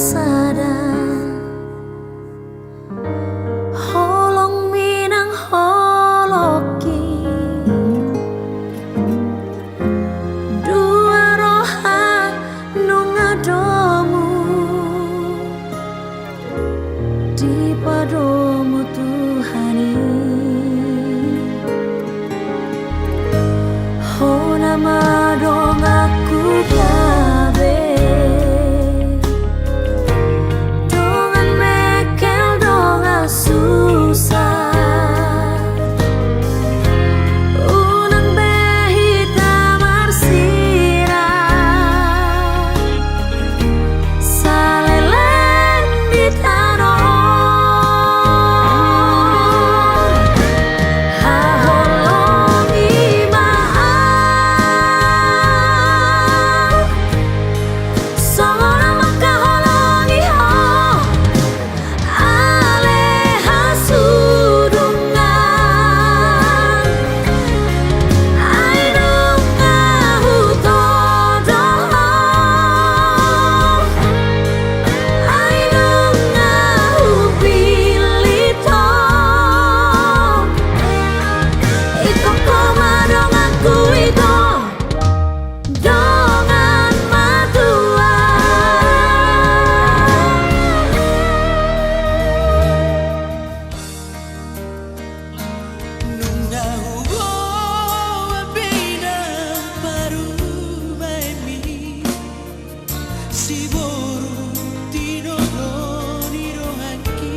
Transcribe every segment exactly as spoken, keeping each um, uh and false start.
sada, holongmi nang holongki, dua roha nunga domu dipadomu Tuhan i. Hona ma donganku gabe, dongan mengkel, dongan susa. Unang be hita marsirang saleleng di tano on. Haholongi ma au songon na mangkaholongi ho. Ale hasudungan, ai nunga hutodo ho, ai nunga hupillit ho. Itongko ma donganku ito, dongan matua. Nunga huboan be inang parumaenmi, siboru tinodo ni rohangki,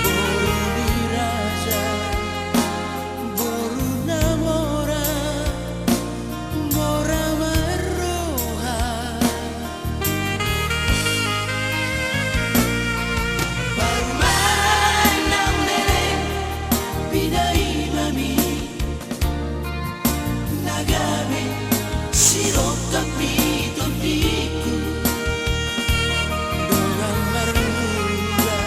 boru ni raja, boru na mora, mora marroha. Parumaen na leleng, pinaimami na gabe, sirongkap ni tondingku, dongan marmula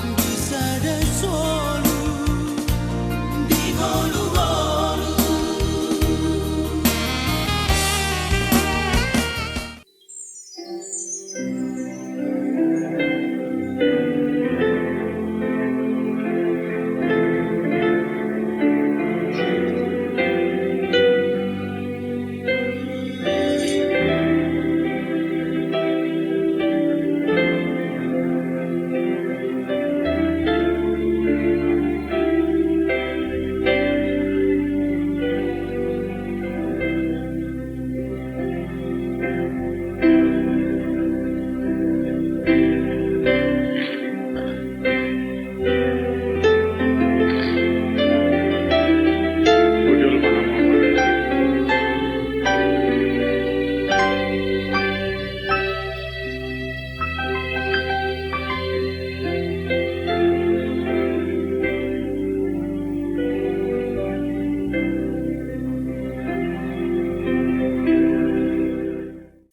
di sada solu, di ngolungolu.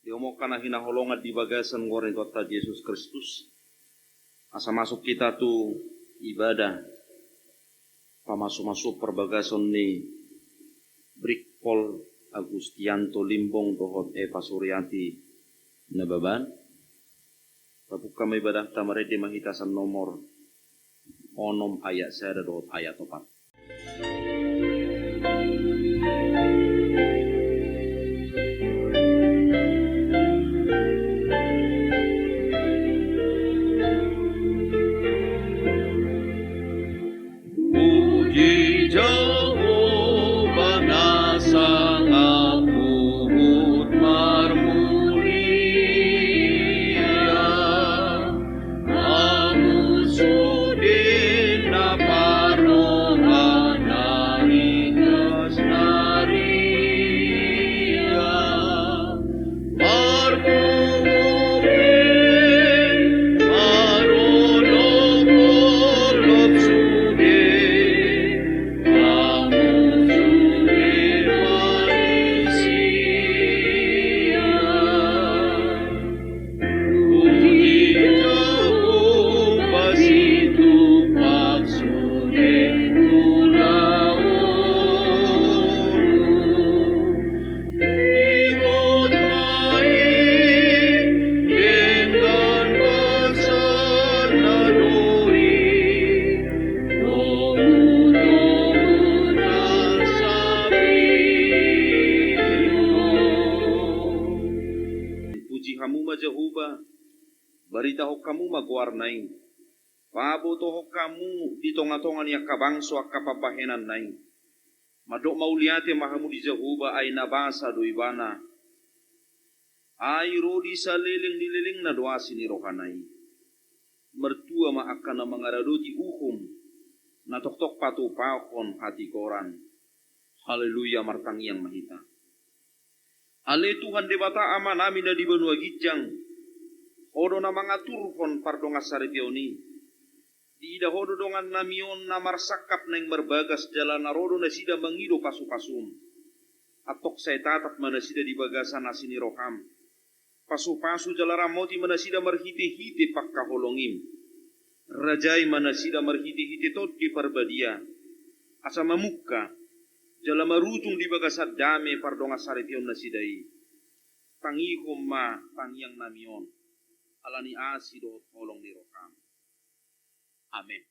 Dihamonangkan na hinaholongan di bagasan goar ni Tuhanta Jesus Kristus, asa masuk hita tu ibadah pamasu-masu parbagason ni Brigpol Agustianto Limbong dohot Eva Suriati Nababan. Tapungka ma ibadahta, marende ma hita sian nomor onom ayat sada dohot ayat opat. Puji Jahowa na sangap huhut marmulia, hamu sude na parroha Puji hamu ma Jahowa, baritahon hamu ma goarna i. Pabotohon hamu di tongatonga ni angka bangso angka pambahenanna i. Mandok mauliate ma hamu di Jahowa, ai na basa do ibana. Ai ro di saleleng ni lelengna do asi ni rohana i. Martua ma angka na mangaradoti uhum, na toktok patupahon hatigoran. Haleluya, martangiang ma hita. Ale Tuhan Debata Amanami na di banua ginjang, Ho do na mangaturhon pardongansaripeon i. Diida Ho do dongannami on na marsangkap naeng marbagas jala na ro do nasida mangido pasupasum. Antong sai tatap ma nasida di bagasan asi ni roham. Pasupasu jala ramoti ma nasida marhitehite pangkaholongim. Rajai ma nasida marhitehite Tondi Parbadia, asa mamungka jala marujung di bagasan dame pardongansaripeon nasida i. Tangihon ma tangiangnami on, ala ni asi dohot holong ni roham. Amen.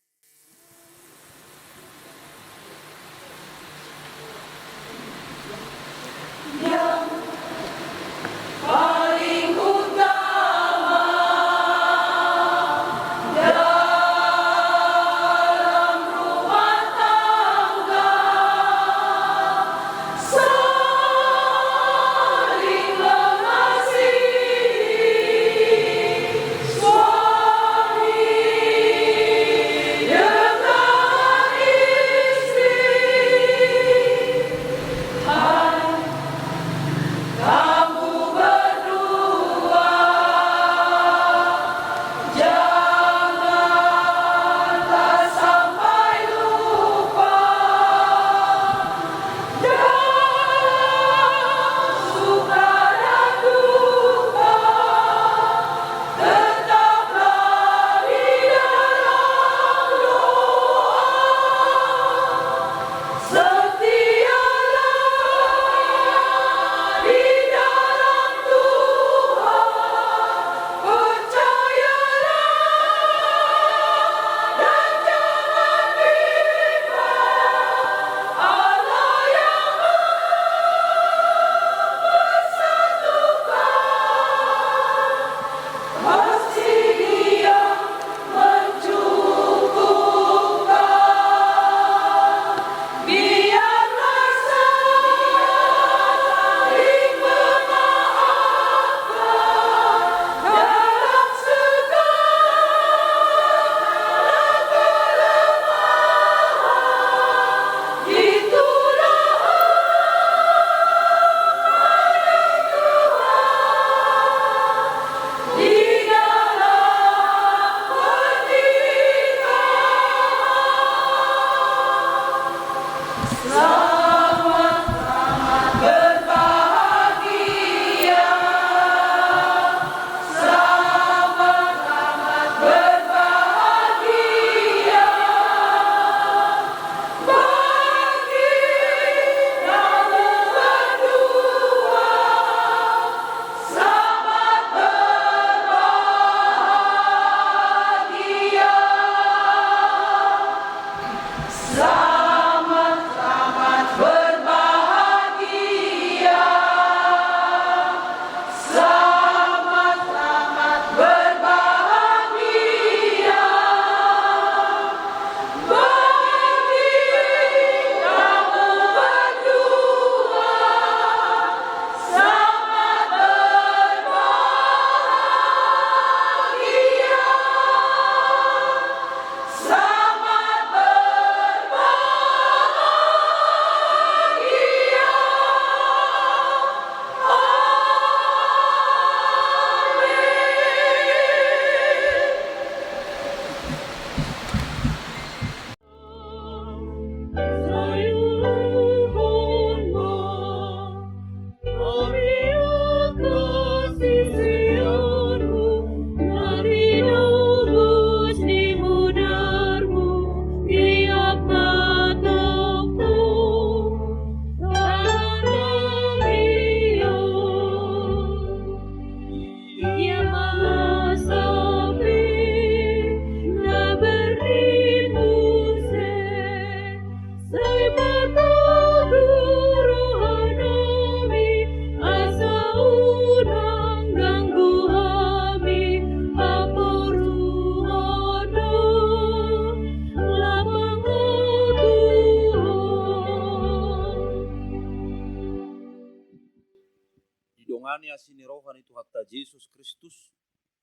Ni asi ni roha ni Tuhanta Jesus Kristus,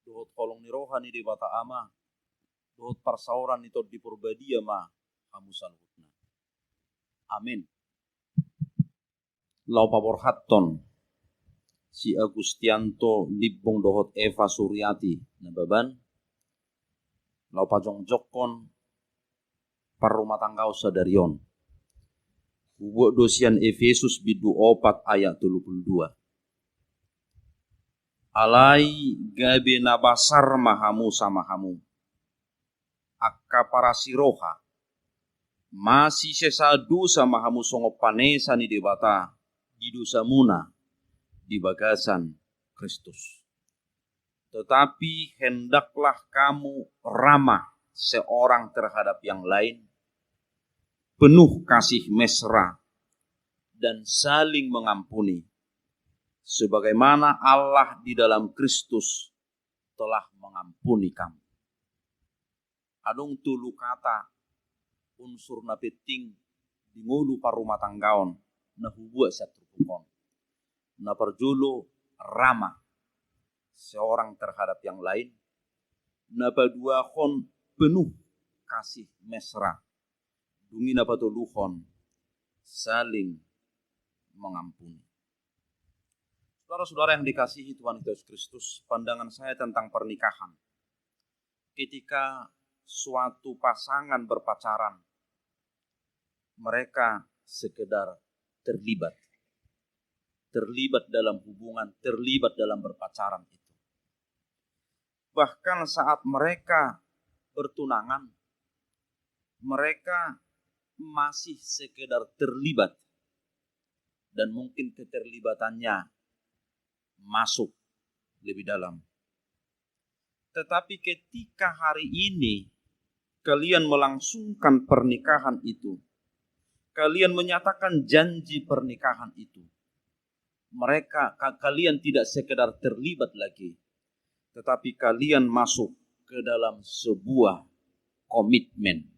dohot holong ni roha ni Debata Ama, dohot parsaoran ni Tondi Porbadia ma hamu saluhutna. Amin. Laho paborhathon si Agustianto Limbong dohot Eva Suriati Nababan, laho pajongjongkon parrumatanggaon sadari on. Hubuat do sian Efesus bindu opat ayat tolu pulu dua. Alai gabe na basar ma hamu sama hamu, angka parasiroha, masisesa dosa ma hamu songon panesa ni Debata di dosamuna di bagasan Kristus. Tetapi hendaklah kamu ramah seorang terhadap yang lain, penuh kasih mesra, dan saling mengampuni, sebagaimana Allah di dalam Kristus telah mengampuni kamu. Adong tolu kata unsur na penting di ngolu parrumatanggaon na hubuat sian turpuk on. Na parjolo, ramah seorang terhadap yang lain. Na paduahon, penuh kasih mesra. Dung i na patoluhon, saling mengampuni. Saudara-saudara yang dikasihi Tuhan Yesus Kristus, pandangan saya tentang pernikahan. Ketika suatu pasangan berpacaran, mereka sekedar terlibat. Terlibat dalam hubungan, terlibat dalam berpacaran itu. Bahkan saat mereka bertunangan, mereka masih sekedar terlibat. Dan mungkin keterlibatannya masuk lebih dalam. Tetapi ketika hari ini kalian melangsungkan pernikahan itu, kalian menyatakan janji pernikahan itu, mereka, ka-, kalian tidak sekedar terlibat lagi, tetapi kalian masuk ke dalam sebuah komitmen.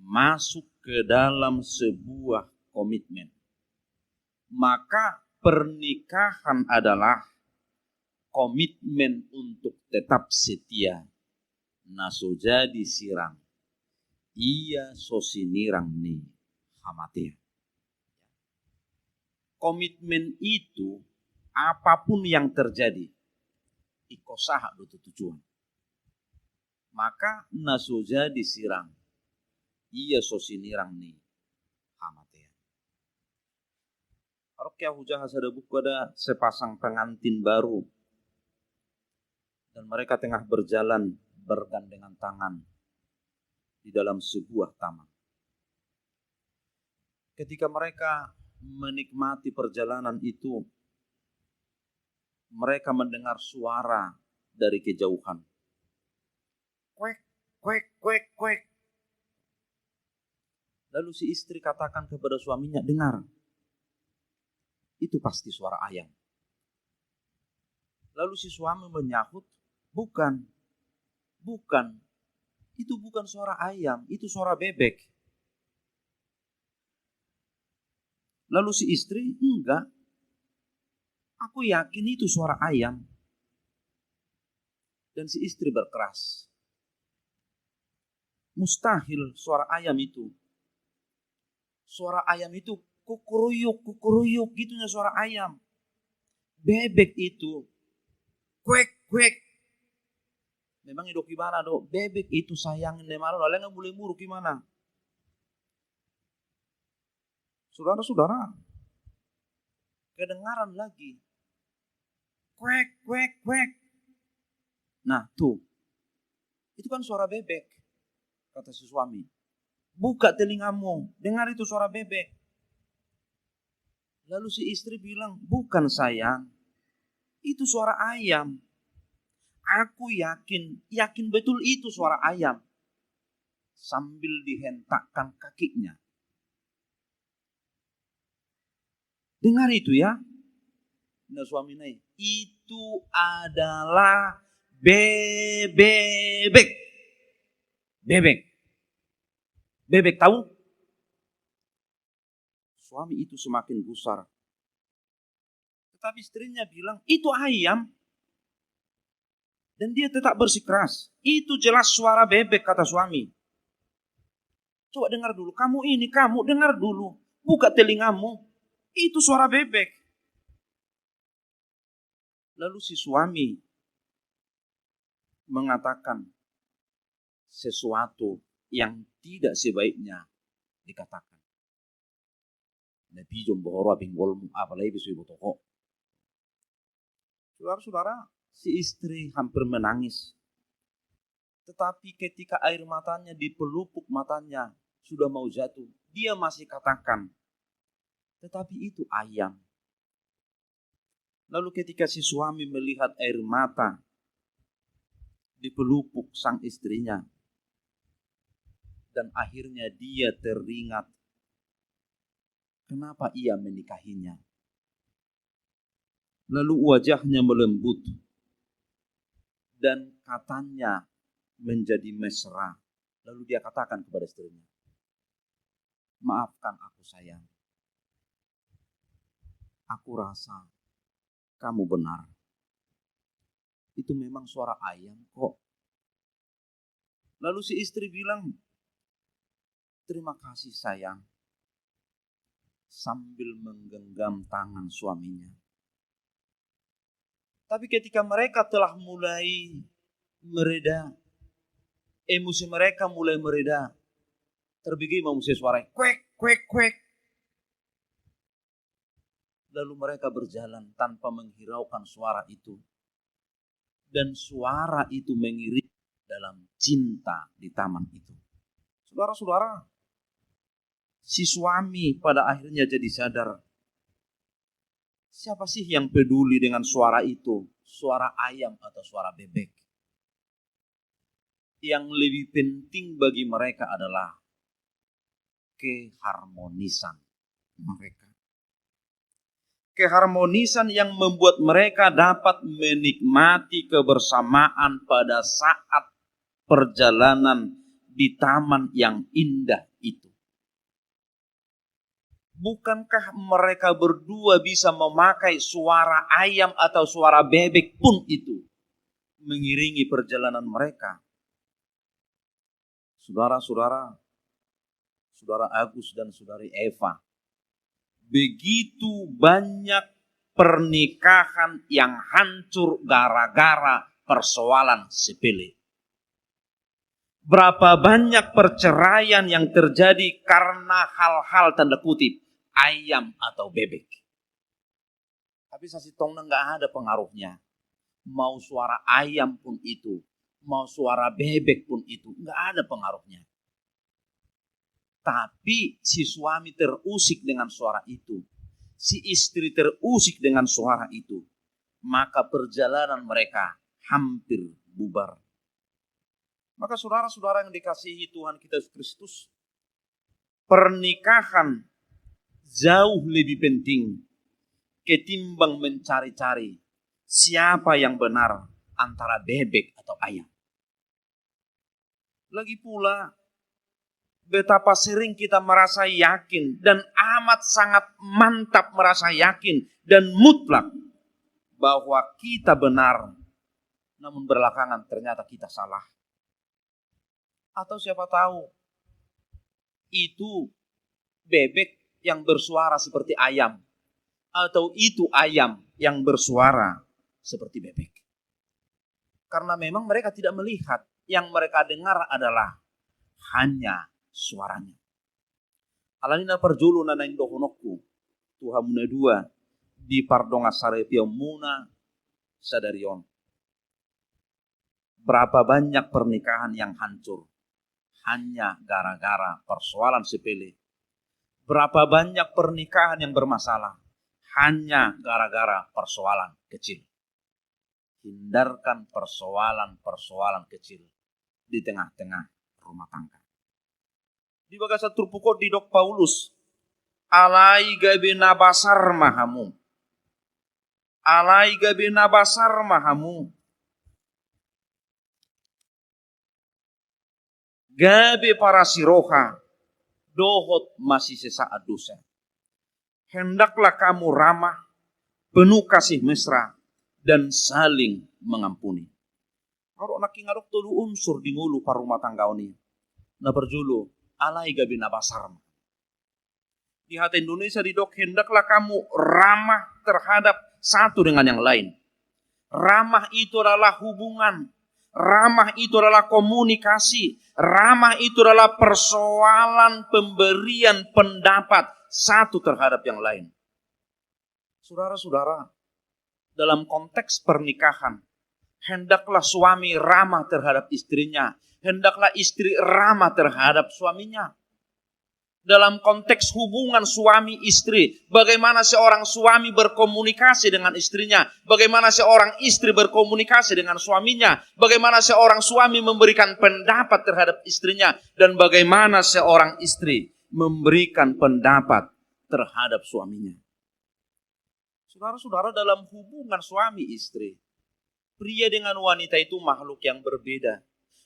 Masuk ke dalam sebuah komitmen. Maka pernikahan adalah komitmen untuk tetap setia. Na so jadi sirang, ia so sinirang ni hamatean. Komitmen itu, apapun yang terjadi, ingkon sahat do tu tujuan. Maka na so jadi sirang, ia so sinirang ni hamatean. Adong hea hujaha sada buku, ada sepasang pengantin baru dan mereka tengah berjalan bergandengan tangan di dalam sebuah taman. Ketika mereka menikmati perjalanan itu, mereka mendengar suara dari kejauhan. Kuek, kuek, kuek, kuek. Lalu si istri katakan kepada suaminya, "Dengar, itu pasti suara ayam." Lalu si suami menyahut, "Bukan, bukan, itu bukan suara ayam, itu suara bebek." Lalu si istri, "Enggak, aku yakin itu suara ayam." Dan si istri berkeras, "Mustahil suara ayam itu. Suara ayam itu kukuruyuk, kukuruyuk, gitu ya suara ayam. Bebek itu, kuek, kuek." Memang didok ibana do, "Bebek itu sayang, ende malo, lalu nga mulai muruk ibana." Saudara-saudara, kedengaran lagi. Kuek, kuek, kuek. "Nah, tuh. Itu kan suara bebek," kata si suami. "Buka telingamu, dengar itu suara bebek." Lalu si istri bilang, "Bukan, sayang. Itu suara ayam. Aku yakin, yakin betul itu suara ayam." Sambil dihentakkan kakinya. "Dengar itu ya." Nah, suami nai, "Itu adalah bebek. Bebek. Bebek, tahu?" Suami itu semakin gusar. Tapi istrinya bilang, "Itu ayam." Dan dia tetap bersikeras. "Itu jelas suara bebek," kata suami. "Coba dengar dulu, kamu ini, kamu dengar dulu. Buka telingamu. Itu suara bebek." Lalu si suami mengatakan sesuatu yang tidak sebaiknya dikatakan. Na pijom bohoro abing golmu, apalagi be so iboto ho. Saudara-saudara, si istri hampir menangis. Tetapi ketika air matanya di pelupuk matanya sudah mau jatuh, dia masih katakan, "Tetapi itu ayam." Lalu ketika si suami melihat air mata di pelupuk sang istrinya, dan akhirnya dia teringat kenapa ia menikahinya. Lalu wajahnya melembut dan katanya menjadi mesra. Lalu dia katakan kepada istrinya, "Maafkan aku, sayang. Aku rasa kamu benar. Itu memang suara ayam kok." Lalu si istri bilang, "Terima kasih, sayang," sambil menggenggam tangan suaminya. Tapi ketika mereka telah mulai mereda, emosi mereka mulai mereda, terbege ma muse suara, "Kuek, kuek, kuek." Lalu mereka berjalan tanpa menghiraukan suara itu. Dan suara itu mengiring dalam cinta di taman itu. Saudara-saudara, si suami pada akhirnya jadi sadar, siapa sih yang peduli dengan suara itu, suara ayam atau suara bebek? Yang lebih penting bagi mereka adalah keharmonisan mereka. Keharmonisan yang membuat mereka dapat menikmati kebersamaan pada saat perjalanan di taman yang indah itu. Bukankah mereka berdua bisa memakai suara ayam atau suara bebek pun itu mengiringi perjalanan mereka? Saudara-saudara, Saudara Agus dan Saudari Eva, begitu banyak pernikahan yang hancur gara-gara persoalan sepele. Berapa banyak perceraian yang terjadi karena hal-hal, tanda kutip, ayam atau bebek. Tapi sasintongna nggak ada pengaruhnya. Mau suara ayam pun itu, mau suara bebek pun itu, nggak ada pengaruhnya. Tapi si suami terusik dengan suara itu, si istri terusik dengan suara itu, maka perjalanan mereka hampir bubar. Maka saudara-saudara yang dikasihi Tuhan kita Yesus Kristus, pernikahan jauh lebih penting ketimbang mencari-cari siapa yang benar antara bebek atau ayam. Lagi pula, betapa sering kita merasa yakin dan amat sangat mantap merasa yakin dan mutlak bahwa kita benar, namun belakangan ternyata kita salah. Atau siapa tahu, itu bebek yang bersuara seperti ayam, atau itu ayam yang bersuara seperti bebek. Karena memang mereka tidak melihat, yang mereka dengar adalah hanya suaranya. Alani na parjolo na naeng dohononku tu hamu na dua di pardongansaripeonmuna sadari on. Berapa banyak pernikahan yang hancur hanya gara-gara persoalan sepele. Berapa banyak pernikahan yang bermasalah hanya gara-gara persoalan kecil. Hindarkan persoalan-persoalan kecil di tengah-tengah rumah tangga. Di bagasan turpuk on didok Paulus, alai gabe na basar ma hamu. Alai gabe na basar ma hamu. Gabe parasi roha, dohot masisesaan dosa. Hendaklah kamu ramah, penuh kasih mesra, dan saling mengampuni. Ro nangkin adong tolu unsur di ngolu parrumatanggaon i. Na parjolo, alai gabe na basar. Di hata Indonesia didok, hendaklah kamu ramah terhadap satu dengan yang lain. Ramah itu adalah hubungan. Ramah itu adalah komunikasi. Ramah itu adalah persoalan pemberian pendapat satu terhadap yang lain. Saudara-saudara, dalam konteks pernikahan, hendaklah suami ramah terhadap istrinya, hendaklah istri ramah terhadap suaminya. Dalam konteks hubungan suami istri, bagaimana seorang suami berkomunikasi dengan istrinya, bagaimana seorang istri berkomunikasi dengan suaminya, bagaimana seorang suami memberikan pendapat terhadap istrinya, dan bagaimana seorang istri memberikan pendapat terhadap suaminya. Saudara-saudara, dalam hubungan suami istri, pria dengan wanita itu makhluk yang berbeda.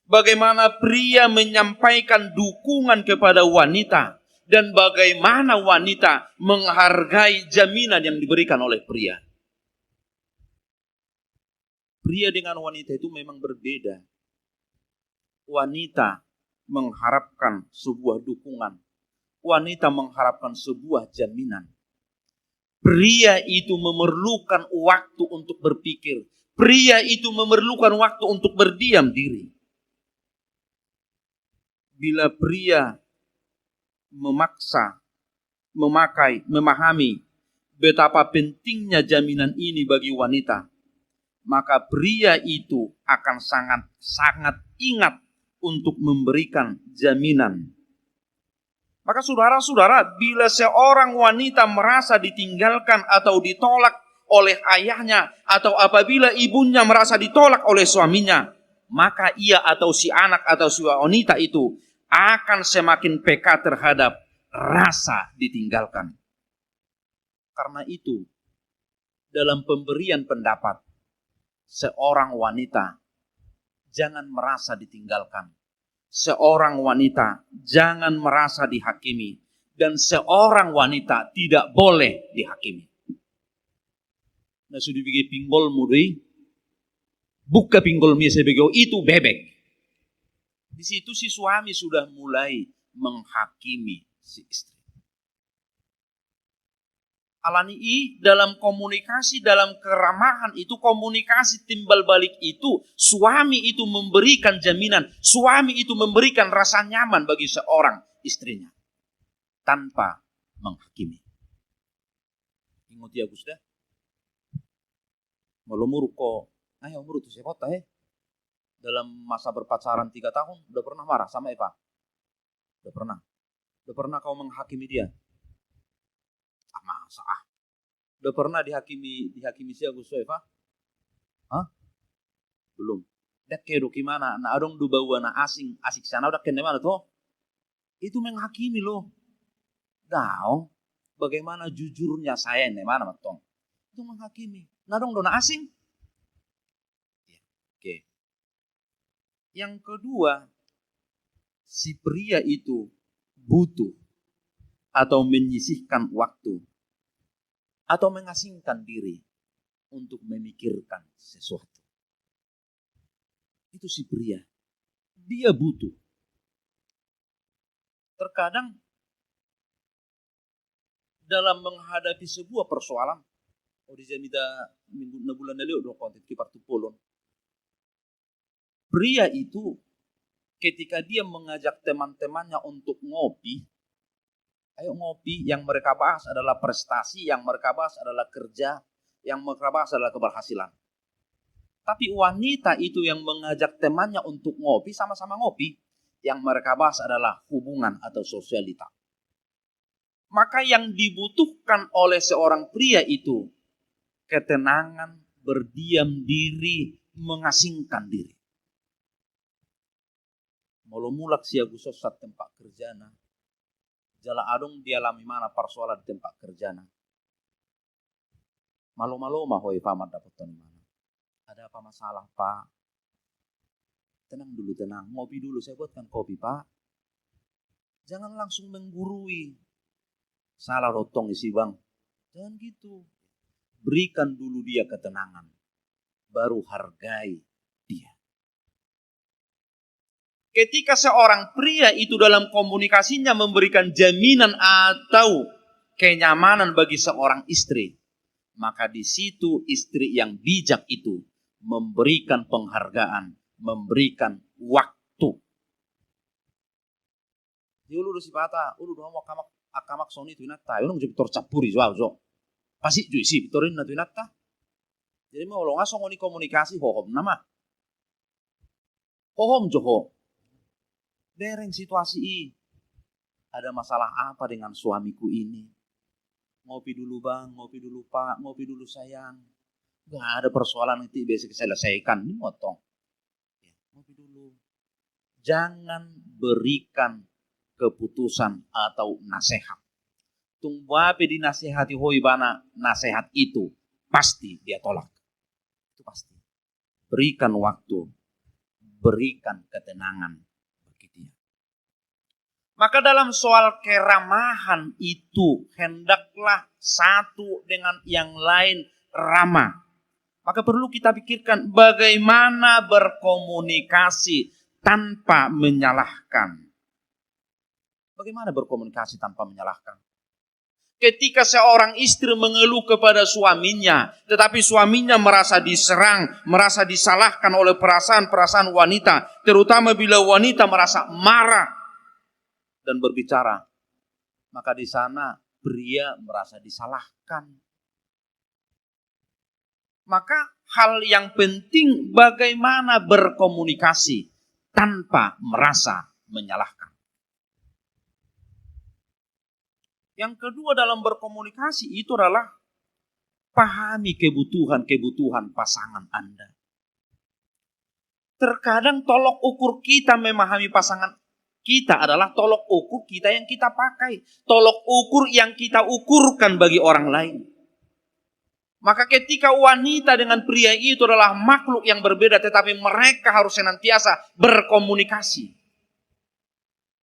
Bagaimana pria menyampaikan dukungan kepada wanita, dan bagaimana wanita menghargai jaminan yang diberikan oleh pria. Pria dengan wanita itu memang berbeda. Wanita mengharapkan sebuah dukungan. Wanita mengharapkan sebuah jaminan. Pria itu memerlukan waktu untuk berpikir. Pria itu memerlukan waktu untuk berdiam diri. Bila pria memaksa, memakai, memahami betapa pentingnya jaminan ini bagi wanita, maka pria itu akan sangat-sangat ingat untuk memberikan jaminan. Maka saudara-saudara, bila seorang wanita merasa ditinggalkan atau ditolak oleh ayahnya, atau apabila ibunya merasa ditolak oleh suaminya, maka ia atau si anak atau si wanita itu akan semakin peka terhadap rasa ditinggalkan. Karena itu, dalam pemberian pendapat, seorang wanita jangan merasa ditinggalkan. Seorang wanita jangan merasa dihakimi. Dan seorang wanita tidak boleh dihakimi. Na sudah bege pinggolmu do i, buka pinggolmu i, sebege itu bebek. Di situ si suami sudah mulai menghakimi si istri. Alani i, dalam komunikasi, dalam keramahan itu, komunikasi timbal balik itu, suami itu memberikan jaminan, suami itu memberikan rasa nyaman bagi seorang istrinya tanpa menghakimi. Ingot i, Agus, da. Molo muruk ko, ayo muruk tu sekolah, eh. Dalam masa berpacaran tiga tahun, udah pernah marah sama Eva? Udah pernah. Udah pernah kau menghakimi dia? Ah, masa ah. Udah pernah dihakimi, dihakimi si Agus, Eva? Hah? Belum. Dang kedo ke mana, na adong do baoa na asing, asing sana udah kene mana tuh? Itu menghakimi lo. Daong, bagaimana jujurnya saya ini mana matong? Itu menghakimi. Na adong do na asing? Ya, oke. Yang kedua, si pria itu butuh atau menyisihkan waktu atau mengasingkan diri untuk memikirkan sesuatu. Itu si pria. Dia butuh. Terkadang dalam menghadapi sebuah persoalan, oh, di jamita minggu na bulan na lewat do konten ki partupolon. Pria itu ketika dia mengajak teman-temannya untuk ngopi, ayo ngopi, yang mereka bahas adalah prestasi, yang mereka bahas adalah kerja, yang mereka bahas adalah keberhasilan. Tapi wanita itu yang mengajak temannya untuk ngopi, sama-sama ngopi, yang mereka bahas adalah hubungan atau sosialita. Maka yang dibutuhkan oleh seorang pria itu ketenangan, berdiam diri, mengasingkan diri. Molo mulak si Agus on sian tempat kerjana, jala adong dialami imana persoalan di tempat kerjana, malomalo ma ho, Eva, mandapothon imana. Ada apa masalah, Pak? Tenang dulu, tenang. Ngopi dulu, saya buatkan kopi, Pak. Jangan langsung menggurui. Salah do tong isi, Bang. Jangan gitu. Berikan dulu dia ketenangan, baru hargai dia. Ketika seorang pria itu dalam komunikasinya memberikan jaminan atau kenyamanan bagi seorang istri, maka di situ istri yang bijak itu memberikan penghargaan, memberikan waktu. Di ulu do sipata, ulu do hamu angka amak, angka amak songon i tu inanta, unang jo pintor campuri jo au jo. Pasti jo isi pintor inna tu inanta. Jadi molo nga songon i komunikasi, hohom nama. Hohom jo ho. Bereng situasi i. Ada masalah apa dengan suamiku ini? Ngopi dulu bang, ngopi dulu pak, ngopi dulu sayang. Gak ada persoalan nanti bisa diselesaikan. Ini motong. Ya, ngopi dulu. Jangan berikan keputusan atau nasihat. Tung boha pe dinasihati ho ibana, nasihat itu pasti dia tolak. Itu pasti. Berikan waktu, berikan ketenangan bagi dia. Maka dalam soal keramahan itu, hendaklah satu dengan yang lain ramah. Maka perlu kita pikirkan bagaimana berkomunikasi tanpa menyalahkan. Bagaimana berkomunikasi tanpa menyalahkan? Ketika seorang istri mengeluh kepada suaminya, tetapi suaminya merasa diserang, merasa disalahkan oleh perasaan-perasaan wanita, terutama bila wanita merasa marah dan berbicara, maka di sana pria merasa disalahkan. Maka hal yang penting bagaimana berkomunikasi tanpa merasa menyalahkan. Yang kedua dalam berkomunikasi itu adalah pahami kebutuhan-kebutuhan pasangan Anda. Terkadang tolok ukur kita memahami pasangan kita adalah tolok ukur kita yang kita pakai, tolok ukur yang kita ukurkan bagi orang lain. Maka ketika wanita dengan pria itu adalah makhluk yang berbeda, tetapi mereka harus senantiasa berkomunikasi.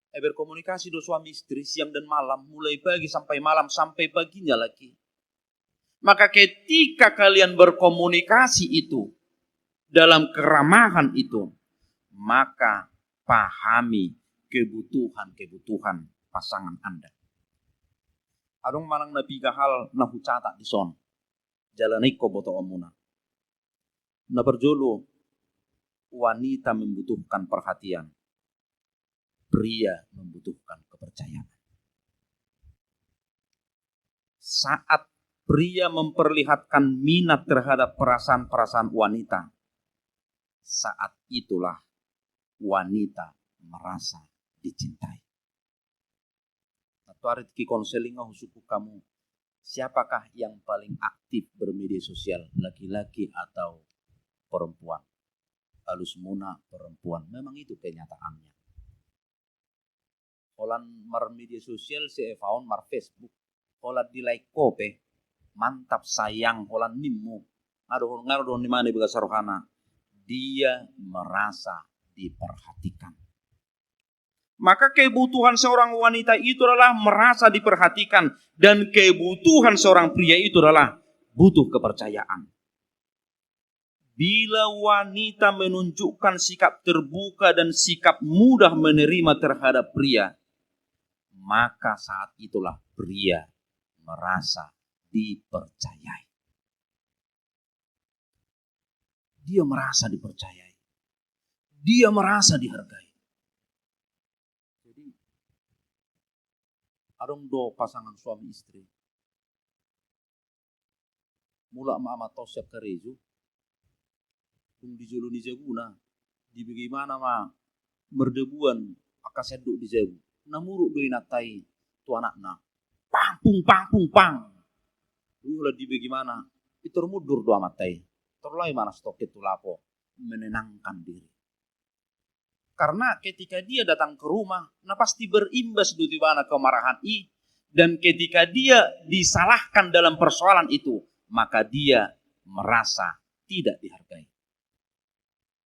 Eh, berkomunikasi do suami istri siang dan malam, mulai pagi sampai malam, sampai paginya lagi. Maka ketika kalian berkomunikasi itu dalam keramahan itu, maka pahami kebutuhan-kebutuhan pasangan Anda. Adong manang na piga hal na hucatat dison, jala na ingkon botoonmuna. Na parjolo, wanita membutuhkan perhatian. Pria membutuhkan kepercayaan. Saat pria memperlihatkan minat terhadap perasaan-perasaan wanita, saat itulah wanita merasa dicintai. Nantuari tingki konseling nga husungkun hamu, siapakah yang paling aktif bermedia sosial, laki-laki atau perempuan? Alusmuna perempuan. Memang itu kenyataannya. Holan marmedia sosial si Eva on, marFacebook. Holan di-like ho pe, mantap sayang, holan nimmu. Nga do, nga do dohonon ni mane bagas rohana. Dia merasa diperhatikan. Maka kebutuhan seorang wanita itu adalah merasa diperhatikan, dan kebutuhan seorang pria itu adalah butuh kepercayaan. Bila wanita menunjukkan sikap terbuka dan sikap mudah menerima terhadap pria, maka saat itulah pria merasa dipercayai. Dia merasa dipercayai. Dia merasa dihargai. Jadi, adong do pasangan suami istri. Mulak ma amanta on sian karejo, dung di jolo ni jabuna, dibege ibana ma mardabuan angka sandok di jabu. Na muruk do inanta i tu anakna. Pang, pung, pang, pung, pang. Dung holan dibege ibana, pintor mundur do amanta i. Tor laho ibana satongkin tu lapo, menenangkan diri. Karena ketika dia datang ke rumah, na pasti berimbas do tu ibana kemarahan i, dan ketika dia disalahkan dalam persoalan itu, maka dia merasa tidak dihargai.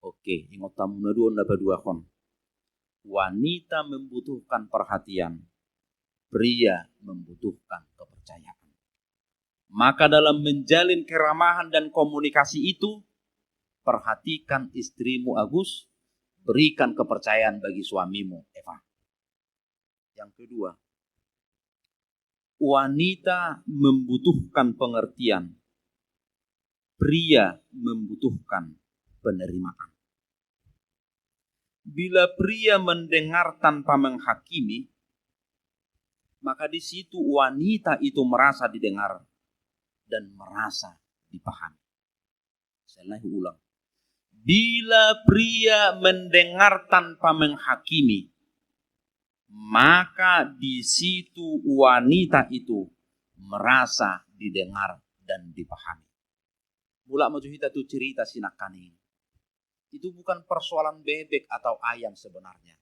Oke, ingot hamu na dua on na paduahon. Wanita membutuhkan perhatian, pria membutuhkan kepercayaan. Maka dalam menjalin keramahan dan komunikasi itu, perhatikan istrimu Agus, berikan kepercayaan bagi suamimu Eva. Yang kedua, wanita membutuhkan pengertian, pria membutuhkan penerimaan. Bila pria mendengar tanpa menghakimi, maka di situ wanita itu merasa didengar dan merasa dipahami. Saya ulang. Bila pria mendengar tanpa menghakimi, maka di situ wanita itu merasa didengar dan dipahami. Mulak ma jo hita tu cerita si nangkaning i. Itu bukan persoalan bebek atau ayam sebenarnya,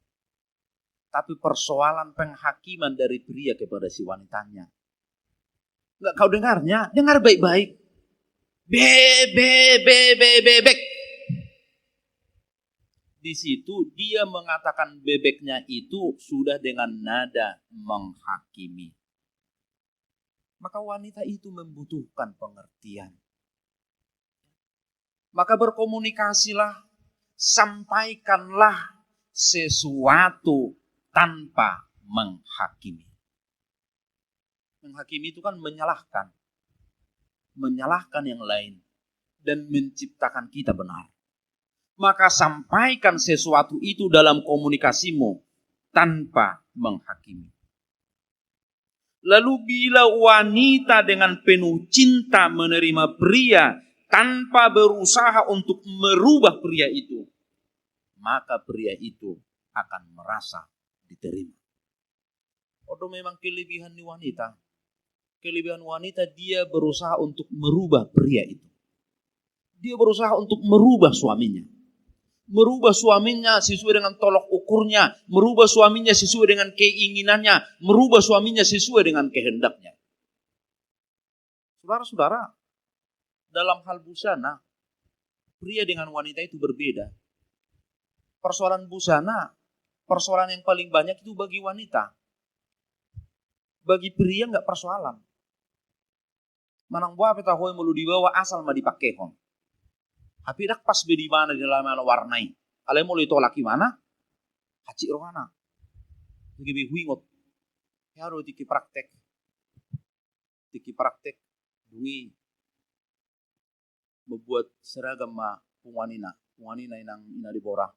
tapi persoalan penghakiman dari pria kepada si wanitanya. Nggak kau dengarnya, dengar baik-baik. Be, be, be, be, bebek. Di situ dia mengatakan bebeknya itu sudah dengan nada menghakimi. Maka wanita itu membutuhkan pengertian. Maka berkomunikasilah, sampaikanlah sesuatu tanpa menghakimi. Menghakimi itu kan menyalahkan. Menyalahkan yang lain dan menciptakan kita benar. Maka sampaikan sesuatu itu dalam komunikasimu tanpa menghakimi. Lalu bila wanita dengan penuh cinta menerima pria tanpa berusaha untuk merubah pria itu, maka pria itu akan merasa diterima. Itu memang kelebihan ni wanita. Kelebihan wanita, dia berusaha untuk merubah pria itu. Dia berusaha untuk merubah suaminya. Merubah suaminya sesuai dengan tolok ukurnya, merubah suaminya sesuai dengan keinginannya, merubah suaminya sesuai dengan kehendaknya. Saudara-saudara, dalam hal busana, pria dengan wanita itu berbeda. Persoalan busana, persoalan yang paling banyak itu bagi wanita. Bagi pria nggak persoalan. Manang boha pe taho i, molo dibawa asal ma dipakkehon. Hape ndang pas be di ibana, di dalam warna i. Alai molo ditolak ibana, hansit rohana. Gabe huingot. Ia do tingki praktek. Tingki praktek. Dung i membuat seragam ma punguan ina. Punguan ina, inang ina Debora.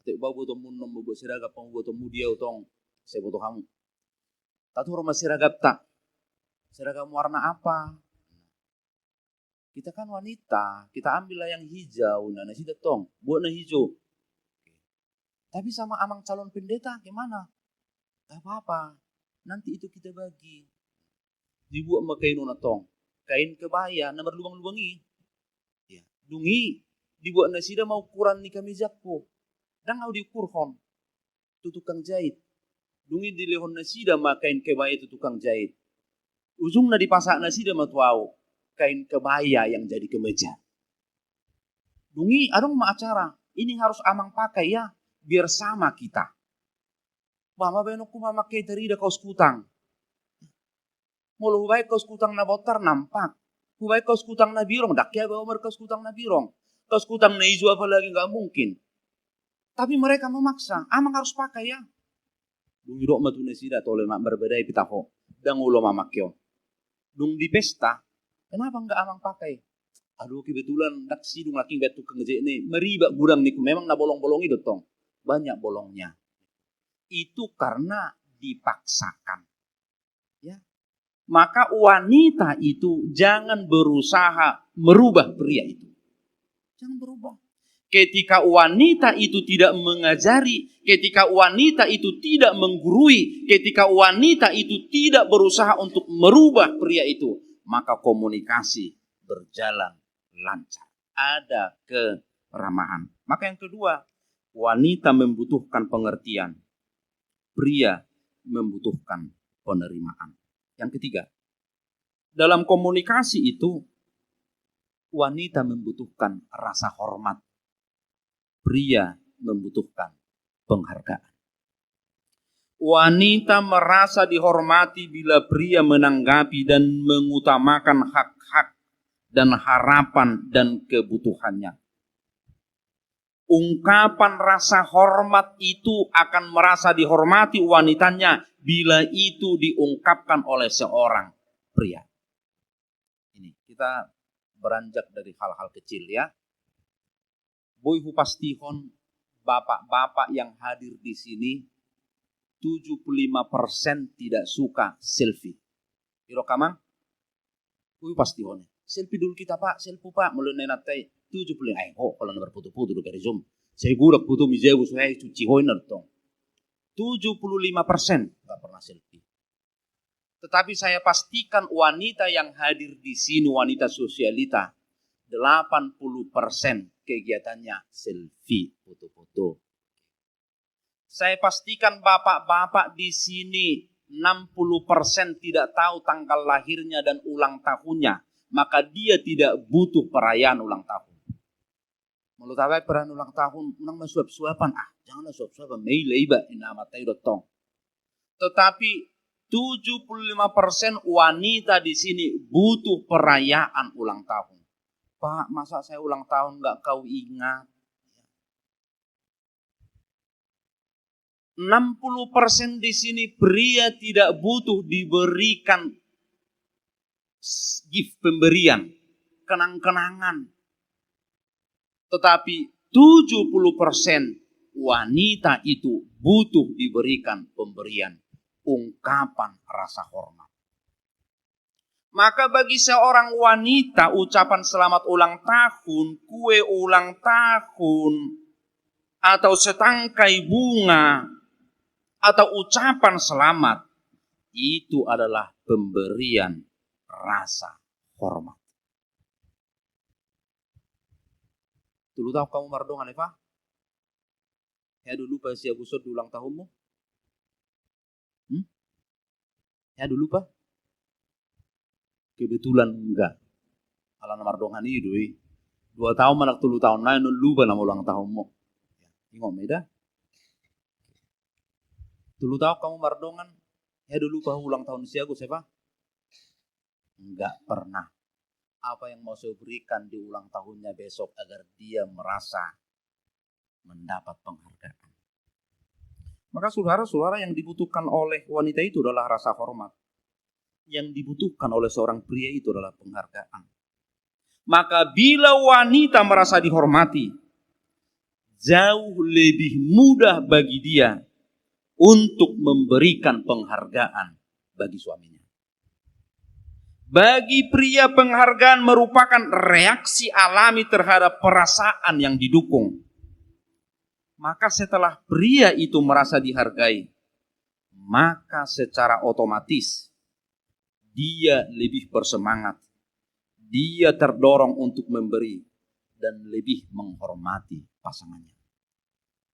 Ate, boha buatonmu on, membuat seragam, pambuatonmu dia tong, sai boto hamu. Tator ma seragamta. Seragam warna apa? Kita kan wanita, kita ambillah yang hijau, nah, nasida tong buat na hijau. Tapi sama amang calon pendeta gimana? Gak apa-apa, nanti itu kita bagi. Dibuat ma kain on tong, kain kebaya na marlubang-lubang i. Ya, dung i dibuat nasida ma ukuran ni kamejangku. Ndang au diukurhon tu tukang jahit. Dung i dilehon nasida ma kain kebaya tu tukang jahit. Ujungna dipasahat nasida ma tu au kain kebaya yang jadi kemeja. Dung i adong ma acara, ini harus amang pakai ya, biar sama kita. Boha ma baenonku, mamake tarida kaos kutang. Molo hubaen kaos kutang na bontar, nampak. Hubaen kaos kutang na birong, ndang hea be au markaos kutang na birong. Kaos kutang na ijo apalagi, nggak mungkin. Tapi mereka memaksa, amang harus pakai ya. Dung didok ma tu nasida, tole ma, marbadai pe taho, ndang olo mamake on. Dung di pesta, kenapa nggak amang pakai? Aduh, kebetulan ndang sidung laki baen tukang jahit ni, maribak gudang ni, memang na bolong-bolong i do tong, banyak bolongnya. Itu karena dipaksakan. Ya. Maka wanita itu jangan berusaha merubah pria itu. Jangan berubah. Ketika wanita itu tidak mengajari, ketika wanita itu tidak menggurui, ketika wanita itu tidak berusaha untuk merubah pria itu, maka komunikasi berjalan lancar. Ada keramahan. Maka yang kedua, wanita membutuhkan pengertian, pria membutuhkan penerimaan. Yang ketiga, dalam komunikasi itu, wanita membutuhkan rasa hormat, pria membutuhkan penghargaan. Wanita merasa dihormati bila pria menanggapi dan mengutamakan hak-hak dan harapan dan kebutuhannya. Ungkapan rasa hormat itu akan merasa dihormati wanitanya bila itu diungkapkan oleh seorang pria. Ini kita beranjak dari hal-hal kecil, ya. Boi hupastihon bapak-bapak yang hadir di sini, tujuh puluh lima persen tidak suka selfie. Iro kamang? Boi hupastihon. Selfie dulu kita, Pak, selfie, Pak. Molo na inanta i, tujuh puluh lima, ai ho, kalau na berfoto-foto do gari zoom. Saya gulak foto mi jago, saya cuci hoi na tong. Tujuh puluh lima persen nggak pernah selfie. Tetapi saya pastikan wanita yang hadir di sini, wanita sosialita, delapan puluh persen kegiatannya selfie, foto-foto. Saya pastikan bapak-bapak di sini enam puluh persen tidak tahu tanggal lahirnya dan ulang tahunnya, maka dia tidak butuh perayaan ulang tahun. Molo tabaen perayaan ulang tahun, unang ma suap-suapan. Ah, jangan ma suap-suapan, maila iba, inna amanta i do tong. Tetapi tujuh puluh lima persen wanita di sini butuh perayaan ulang tahun. Pak, masa saya ulang tahun nggak kau ingat? Enam puluh persen di sini pria tidak butuh diberikan s-, gift, pemberian, kenang-kenangan. Tetapi tujuh puluh persen wanita itu butuh diberikan pemberian, ungkapan rasa hormat. Maka bagi seorang wanita, ucapan selamat ulang tahun, kue ulang tahun, atau setangkai bunga, atau ucapan selamat, itu adalah pemberian rasa hormat. Tolu taon hamu mardongan, Eva? Hea do lupa si Agus on di ulang tahunmu? Hmm? Hea do lupa? Kebetulan enggak. Ala na mardongan i do i. Dua taon manang tolu taon nai, unang lupa nama ulang tahunmu. Ingot ma i da. Tolu taon hamu mardongan, hea do lupa ulang tahun si Agus, Eva? Enggak pernah. Apa yang mau saya berikan di ulang tahunnya besok agar dia merasa mendapat penghargaan. Maka saudara-saudara, yang dibutuhkan oleh wanita itu adalah rasa hormat. Yang dibutuhkan oleh seorang pria itu adalah penghargaan. Maka bila wanita merasa dihormati, jauh lebih mudah bagi dia untuk memberikan penghargaan bagi suaminya. Bagi pria, penghargaan merupakan reaksi alami terhadap perasaan yang didukung. Maka setelah pria itu merasa dihargai, maka secara otomatis dia lebih bersemangat, dia terdorong untuk memberi, dan lebih menghormati pasangannya.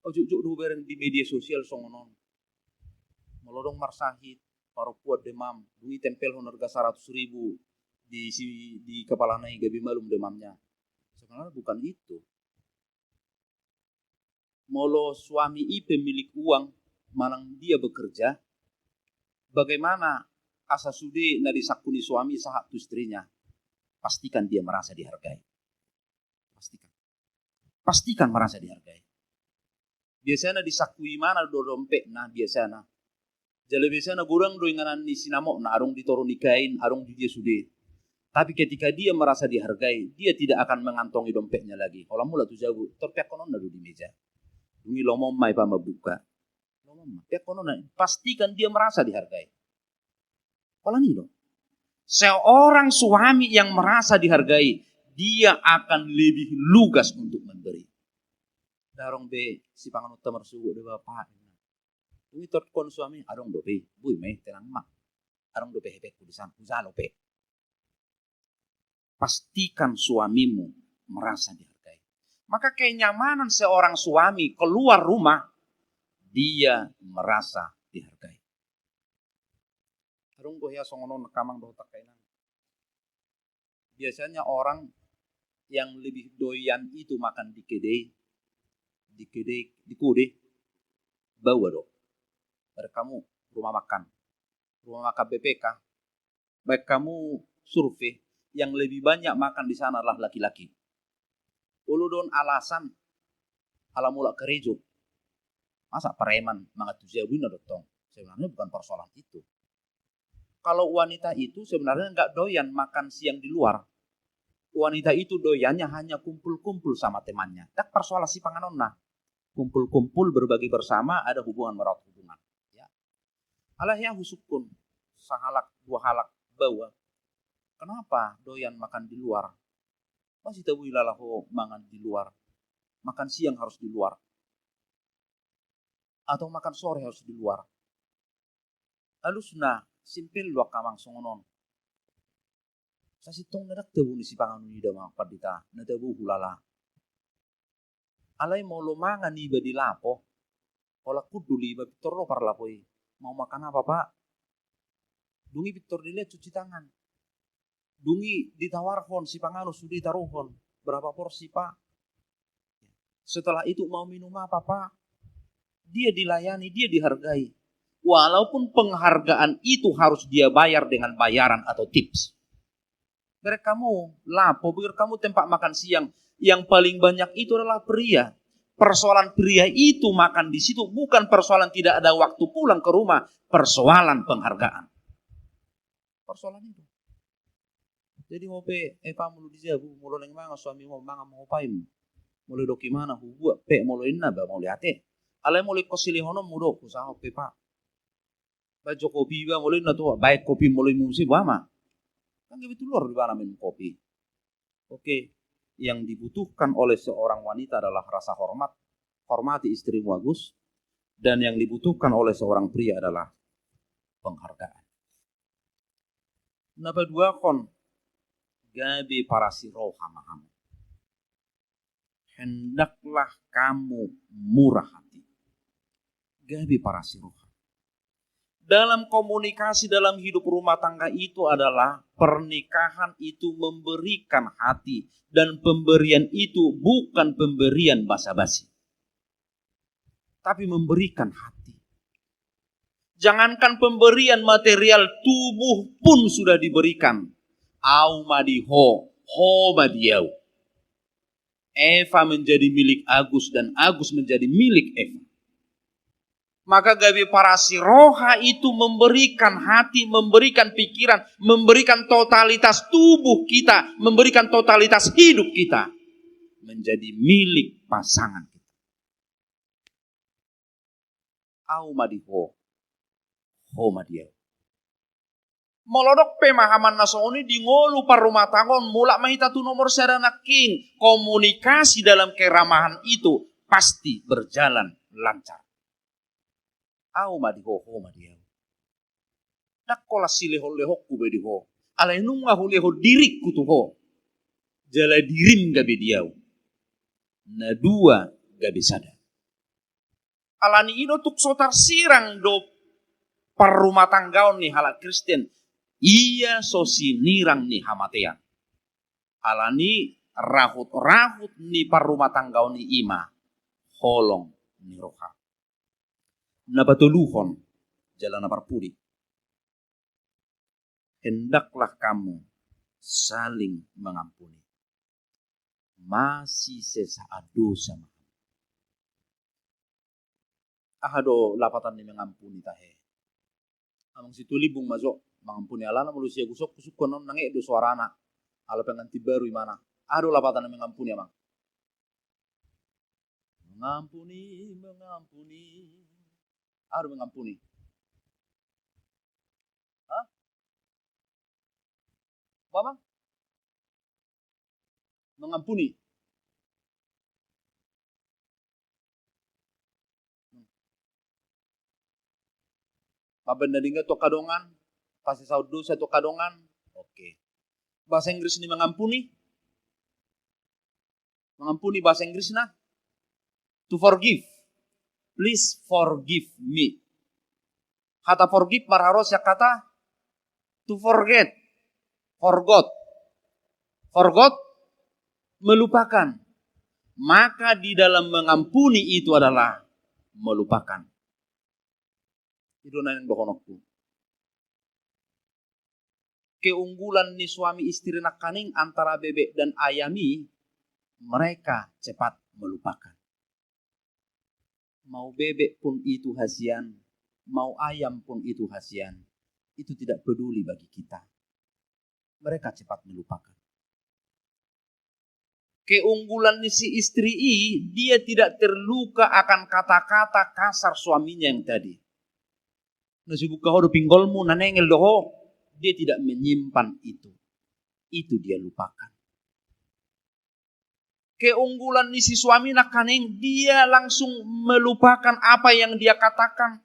Ojok-ojok do hubereng di media sosial songon on. Molo adong marsahit, parompuan demam, dung i tempelhon harga seratus ribu di si, di kepalana i gabe malum demamnya. Sebenarnya bukan itu. Molo suami i pemilik uang, manang dia bekerja, bagaimana asa sude na disangkut ni suami sahat tu istrinya? Pastikan dia merasa dihargai. Pastikan. Pastikan merasa dihargai. Biasana disangkut imana do dompetna, biasana. Jala biasana godang do inganan ni sinamotna, adong di toru ni kain, adong di dia sude. Tapi ketika dia merasa dihargai, dia tidak akan mengantongi dompetnya lagi. Holan mulak tu jabu, tor peakkononna do di meja. Dung i lomo ma i, Pak, mambuka. Lomo ma, peakkononna, pastikan dia merasa dihargai. Holan i do. Seorang suami yang merasa dihargai, dia akan lebih lugas untuk memberi. Nda adong be sipanganonta marsogot do, Bapak. Dung i torkon suami, adong dope, boi ma i, tenang ma. Adong dope hepengku di sana, hujalo pe. Pastikan suamimu merasa dihargai. Maka kenyamanan seorang suami keluar rumah, dia merasa dihargai. Adong do hea songon on, Amang dohot Inang. Biasanya orang yang lebih doian itu makan di kedai, di kedai, di kedai, baoa do. Bereng hamu rumah makan, rumah makan B P K, baen hamu survei, yang lebih banyak makan di sana adalah laki-laki. Olo do on alasan, ala mulak karejo. Masa preman mangan tu jabu, inna do tong. Sebenarnya bukan persoalan itu. Kalau wanita itu sebenarnya nggak doyan makan siang di luar. Wanita itu doyannya hanya kumpul-kumpul sama temannya. Ndang persoalan sipanganonna. Kumpul-kumpul, berbagi bersama, ada hubungan merawat hubungan. Ya. Alai hea husungkun, sahalak, dua halak baoa. Kenapa doyan makan di luar? Boasa tabo ilala ho mangan di luar? Makan siang harus di luar. Atau makan sore harus di luar. Alusna, simpel do angka amang songon on. Sasintongna ndang tabo ni sipanganon i da amang pandita, na tabo hulala. Alai molo mangan iba di lapo, holan hundul iba, pintor do parlapo i. Mau makan apa, Pak? Dung i pintor dilehon cuci tangan. Dung i ditawarhon sipanganon, sude ditaruhon. Berapa porsi, Pak? Setelah itu, mau minum apa, Pak? Dia dilayani, dia dihargai. Walaupun penghargaan itu harus dia bayar dengan bayaran atau tips. Bereng hamu lapo, bereng hamu tempat makan siang. Yang paling banyak itu adalah pria. Persoalan pria itu makan di situ bukan persoalan tidak ada waktu pulang ke rumah, persoalan penghargaan. Persoalan itu. Jadi ho pe, eh, Pak, molo di jabu, molo naeng mangan suamimu, mangan ma ho paim. Molo didok imana, hubuat pe, molo inna, ba mauliate. Alai molo ingkon silehononmu do, husahahon pe, Pak. Baen jo kopi iba molo inna, tu baen kopi molo inna muse, boha ma. Kan gabe tu luar do ibana minum kopi. Oke, yang dibutuhkan oleh seorang wanita adalah rasa hormat. Hormati istrimu, Agus. Dan yang dibutuhkan oleh seorang pria adalah penghargaan. Na paduahon, gabe parasi roha ma hamu. Hendaklah kamu murah hati. Gabe parasi roha. Dalam komunikasi dalam hidup rumah tangga itu adalah pernikahan itu memberikan hati, dan pemberian itu bukan pemberian basa-basi, tapi memberikan hati. Jangankan pemberian material, tubuh pun sudah diberikan. Au ma di ho, ho ma di au. Eva menjadi milik Agus dan Agus menjadi milik Eva. Maka gabe parasi roha itu memberikan hati, memberikan pikiran, memberikan totalitas tubuh kita, memberikan totalitas hidup kita menjadi milik pasangan kita. Au ma di ho, ho ma di au. Molo adong pemahaman na songon i di ngolu parrumatanggaon, mulak ma hita tu nomor sada nangkin, komunikasi dalam keramahan itu pasti berjalan lancar. Au ma di ho, ho ma di au. Ndang holan silehon-lehonku be di ho. Alai nunga hulehon diringku tu ho. Jala dirim gabe di au. Na dua gabe sada. Alani i do tung so tarsirang do parrumatanggaon ni halak Kristen. Ia so sinirang ni hamatean. Alani rahut-rahut ni parrumatanggaon i ima holong ni roha. Na patoluhon, jala na parpudi. Hendaklah kamu saling mengampuni. Masisesaan dosa ma. Aha do lapatan ni mengampuni tahe? Amang Situlimbung ma jo, mengampuni alana molo si Agus on husungkun on nang e do suarana. Ala pengantin baru imana. Aha do lapatan ni mengampuni, amang? Mengampuni, mengampuni. Aha do mengampuni? Hah? Apa, amang? Mengampuni. Mambaen na denggan tu angka dongan, pasesehon dosa tu angka dongan. Oke. Bahasa Inggris ni mengampuni? Mengampuni bahasa Inggrisna? To forgive. Please forgive me. Kata forgive marharoan sian kata to forget. Forgot. Forgot, melupakan. Maka di dalam mengampuni itu adalah melupakan. I do na naeng dohononku. Keunggulan ni suami istri nangkaning antara bebek dan ayam i, mereka cepat melupakan. Mau bebek pun itu hasian, mau ayam pun itu hasian, itu tidak peduli bagi kita. Mereka cepat melupakan. Keunggulan ni si istri i, dia tidak terluka akan kata-kata kasar suaminya yang tadi. Na sibuka ho do pinggolmu, na nengel do ho, dia tidak menyimpan itu. Itu dia lupakan. Keunggulan ni si suami nangkaning, dia langsung melupakan apa yang dia katakan,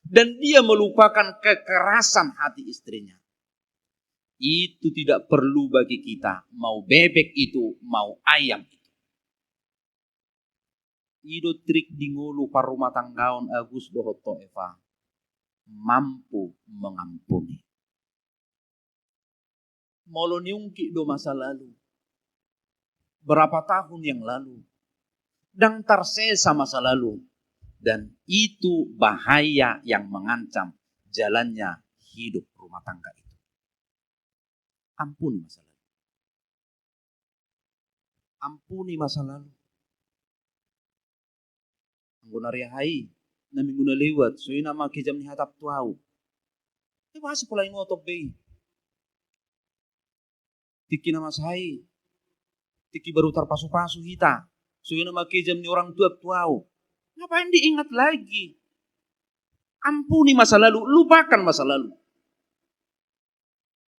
dan dia melupakan kekerasan hati istrinya. Itu tidak perlu bagi kita, mau bebek itu, mau ayam itu. I do trik di ngolu parrumatanggaon Agus dohot Eva, mampu mengampuni. Molo niungkit do masa lalu, berapa tahun yang lalu, ndang tarsesa masa lalu, dan itu bahaya yang mengancam jalannya hidup rumah tangga itu. Ampuni masa lalu. Ampuni masa lalu. Anggo na ari Ahad i, na minggu na lewat, so i nama kejam ni hatap tu au. Ai boasa pola ingoton be i? Tingki na masa i, tingki baru tarpasupasu hita, so i nama kejam ni orang tua tu au. Ngapain diingat lagi? Ampuni masa lalu, lupakan masa lalu.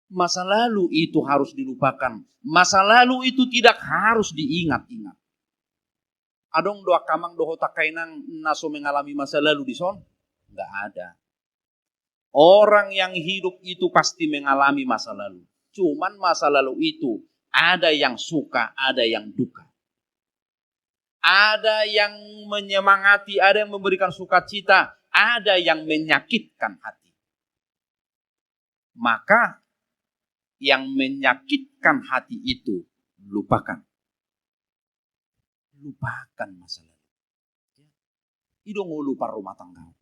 Masa lalu itu harus dilupakan. Masa lalu itu tidak harus diingat-ingat. Adong do angka amang dohot angka inang na so mengalami masa lalu dison? Nggak ada. Orang yang hidup itu pasti mengalami masa lalu. Cuman masa lalu itu ada yang suka, ada yang duka. Ada yang menyemangati, ada yang memberikan sukacita, ada yang menyakitkan hati. Maka yang menyakitkan hati itu lupakan. Lupakan masa lalu. I do ngolu parrumatanggaon.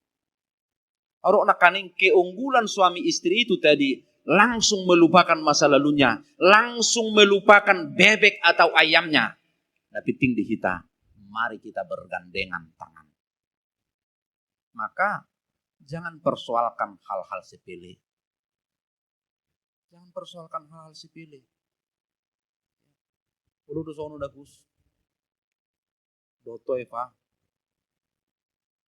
Adong nangkaning keunggulan suami istri itu tadi, langsung melupakan masa lalunya, langsung melupakan bebek atau ayamnya. Na penting di hita, mari kita bergandengan tangan. Maka jangan persoalkan hal-hal sepele. Jangan persoalkan hal-hal sepele. Olo do songon on Agus dohot Eva,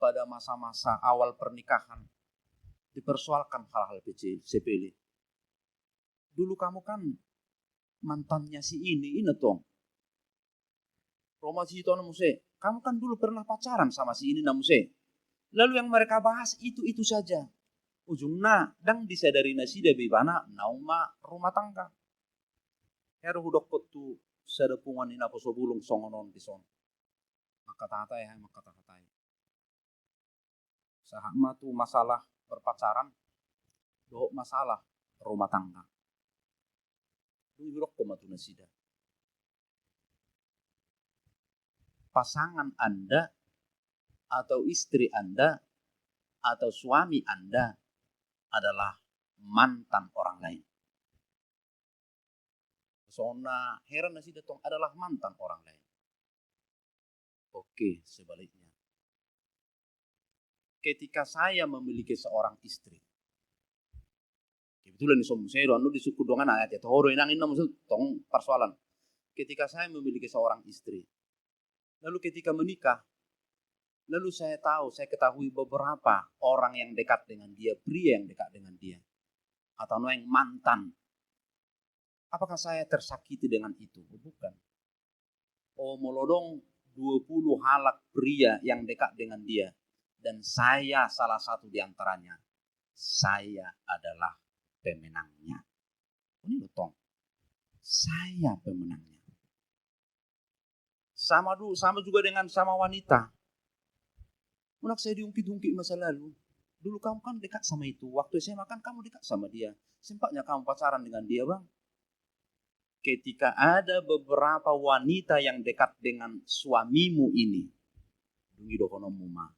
pada masa-masa awal pernikahan dipersoalkan hal-hal kecil, sepele. Dulu kamu kan mantannya si ini, ini tong. Ro ma si itu na muse, kamu kan dulu pernah pacaran sama si ini na muse. Lalu yang mereka bahas itu-itu saja. Ujungna ndang disadari nasida be ibana naung marumah tangga. Hea do hudokkon tu sada punguan ni naposo bulung songon on dison. Mangkatahatai, hai mangkatahatai. Sahat ma tu masalah berpacaran dohot masalah rumah tangga. Dung i hudokkon ma tu nasida, pasangan Anda atau istri Anda atau suami Anda adalah mantan orang lain. Songon na heran nasida tong, adalah mantan orang lain. Oke, sebaliknya. Ketika saya memiliki seorang istri. Kebetulan dison muse do, anu disungkun dongan, ate toho do inang, inna muse tong persoalan. Ketika saya memiliki seorang istri. Lalu ketika menikah, lalu saya tahu, saya ketahui beberapa orang yang dekat dengan dia, pria yang dekat dengan dia. Atau nuaeng mantan. Apakah saya tersakiti dengan itu? Oh, bukan. Oh, molo adong dua puluh halak pria yang dekat dengan dia, dan saya salah satu di antaranya, saya adalah pemenangnya. Ini loh, tong. Saya pemenangnya. Sama du-, sama juga dengan sama wanita. Unang sai diungkit-ungkit masa lalu. Dulu kamu kan dekat sama itu. Waktu S M A kan kamu dekat sama dia. Sempatnya kamu pacaran dengan dia, Bang. Ketika ada beberapa wanita yang dekat dengan suamimu ini, dung i dohononmu ma,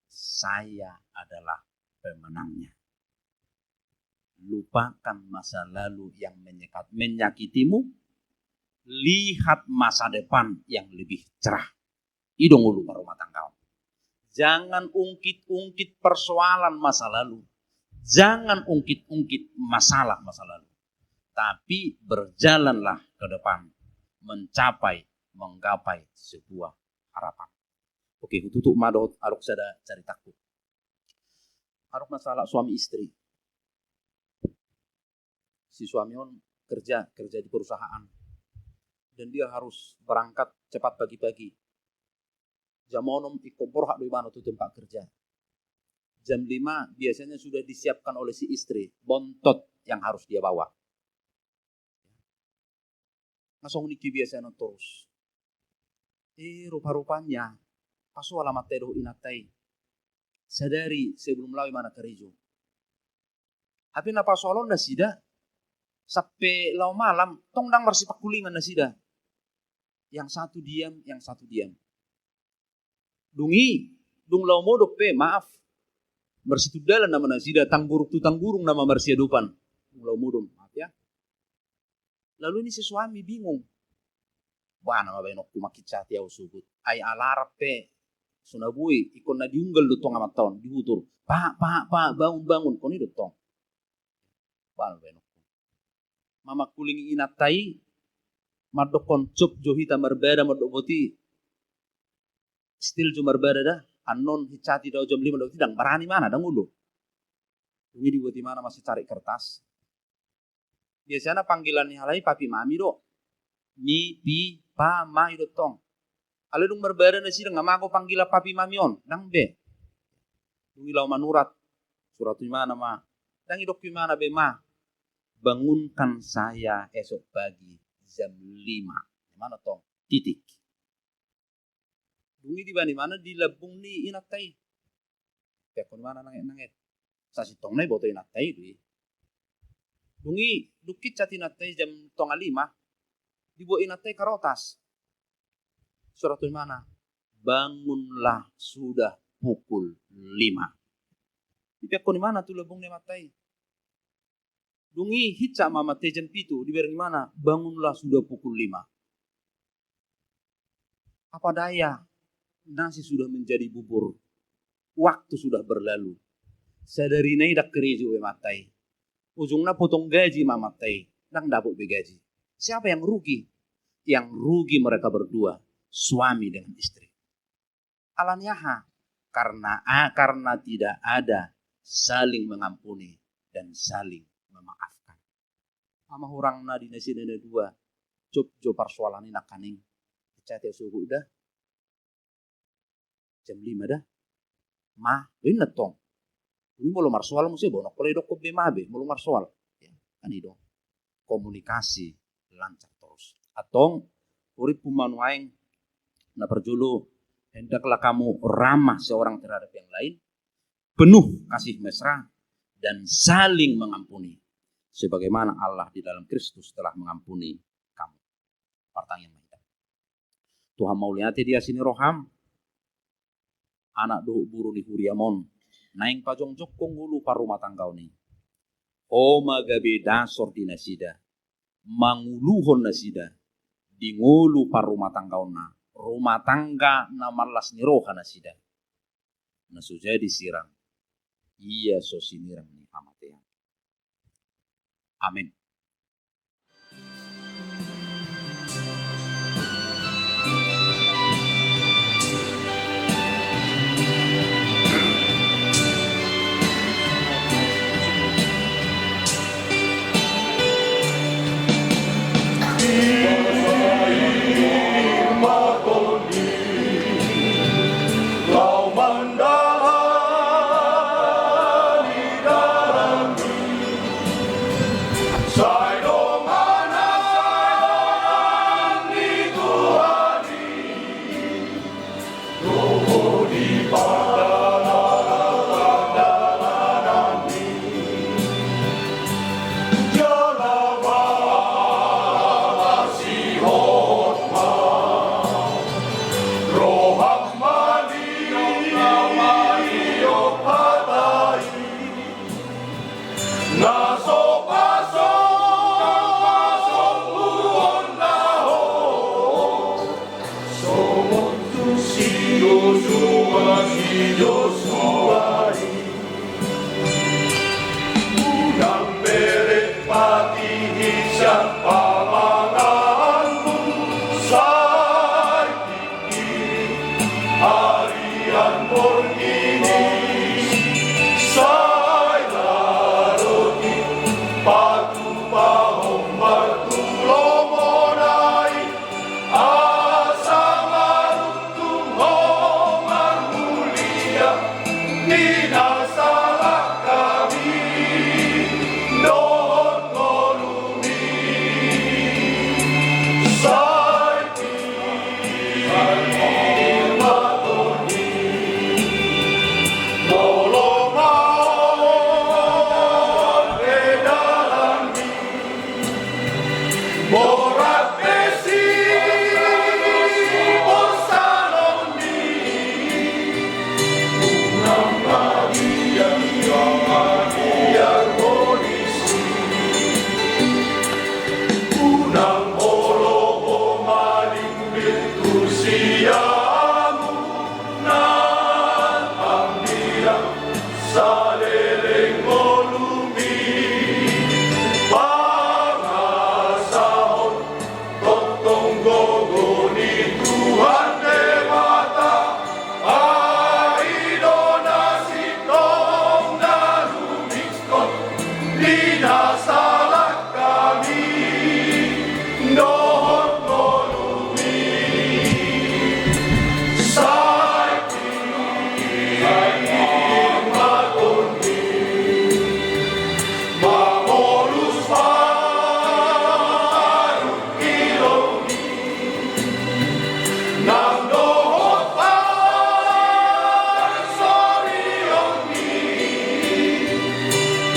saya adalah pemenangnya. Lupakan masa lalu yang menyekat-, menyakitimu, lihat masa depan yang lebih cerah. I do ngolu parrumatanggaon. Jangan ungkit-ungkit persoalan masa lalu. Jangan ungkit-ungkit masalah masa lalu. Tapi berjalanlah ke depan, mencapai, menggapai sebuah harapan. Oke, hututup ma dohot adong sada caritangku. Adong masalah suami istri. Si suami on kerja, kerja di perusahaan. Dan dia harus berangkat cepat pagi-pagi. Jam onom ingkon borhat do ibana tu tempat kerja. Jam lima biasanya sudah disiapkan oleh si istri bontot yang harus dia bawa. Nga songon i kebiasaan on torus. Eh, rupa-rupanya pasoal amanta i dohot inanta i sadari sebelum laho ibana karejo. Hape na pasoal on nasida, sampe laho malam tong ndang marsipangkulingan nasida. Yang satu diam, yang satu diam. Dung i, dung laho modom pe, maaf, marsitundalan nama nasida, tanggurung tu tanggurung nama marsiadopan. Dung laho modom, maaf ya. Lalu ini si suami bingung. Bah, nama baenonku mangkincati au sogot. Ai alarm pe so na boi, ingkon na diunggal do tong amanta on, dihutur. Pak, pak, pak, bangun, bangun, ingkon i do tong. Bah, nama baenonku. Mamangkulingi inanta i, mandokkon cop jo hita marbada, mandok boti. Still jo marbada da, annon hincati da au jam lima, ndang, ndang barani ibana, ndang olo. Dung i dibuat ibana ma sicarik kertas. Biasana panggilan ni halak i papi mami do. Mi, pi, pa, ma, i do tong. Alai dung marbada nasida, nga mago panggilan papi mami on, ndang be. Dung i laho manurat, surat ibana ma. Ndang idok ibana be ma. Bangunkan saya esok pagi jam lima. Ibana tong, titik. Dung i dibaen ibana di lambung ni inanta i. Dipeakkon ibana nanget-nanget. Sasintongna iboto inanta i do i. Dung i dung hincat inanta i jam tonga lima, dibuat inanta i karotas. Surat ibana, bangunlah sudah pukul lima. Dipeakkon ibana tu lambung ni amanta i. Dung i hincat ma amanta i jam pitu, dibereng ibana, bangunlah sudah pukul lima. Apa daya, nasi sudah menjadi bubur. Waktu sudah berlalu. Sadari na i ndang karejo be amanta i. Ujungna potong gaji ma amanta i, ndang dapot be gaji. Siapa yang rugi? Yang rugi mereka berdua, suami dengan istri. Alani aha? Karena, a-, karena tidak ada saling mengampuni dan saling memaafkan. Ama hurangna di nasida na dua, cop jo parsoalan i nangkaning. Cati au sogot da. Jam lima da. Ma, inna tong. Dung i molo marsoal muse boan, olo idokkon be ma be, molo marsoal. Ya, kan i do. Komunikasi lancar torus. Antong, hurimpu ma nuaeng, na parjolo, hendaklah kamu ramah seorang terhadap yang lain, penuh kasih mesra, dan saling mengampuni. Sebagaimana Allah di dalam Kristus telah mengampuni kamu. Martangiang ma hita. Tuhan, mauliate di asi ni roham, anak dohot boru ni huriam on, naeng pajongjongkon ngolu parrumatanggaon i. Ho ma gabe dasor di nasida, manguluhon nasida, di ngolu parrumatanggaonna, rumah tangga na marlas ni roha nasida. Na so jadi sirang, ia so sinirang ni hamatean. Amen. Yosua i. Unang bere patihis sian pamanganmu, sai tingki arian borngin i, sai ro di patupahon martulo mona i, asa maruntung ho marmulia di na salak hami dohot ngolumi. Sai tingki ma tonggi, molo ma on pe dalanmi, borat pe siborsalonmi, unang mabiar, unang mabiar ho disi. Unang olo ho malimbir tu siamun na ambilan saleleng ngolumi. Pangasahon tongtong gogo ni Tuhan Debata, ai do na sintong na rumingkot di na salak hami dohot ngolumi. Sai tingki ma tonggi, mangolus parungkilon i, nang dohot pansorion i,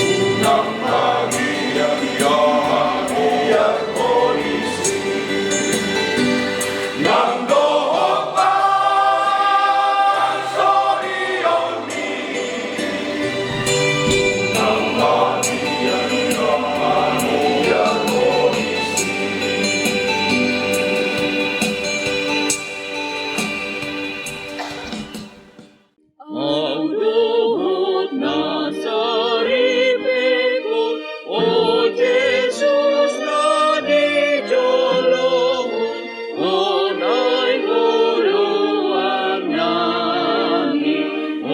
unang mabiar, unang mabiar ho disi. Nang dohot pansorion i, unang mabiar, unang mabiar ho disi. Ahu dohot na saripeon, o Jesus na di jolom on, o Nainggolan nami, o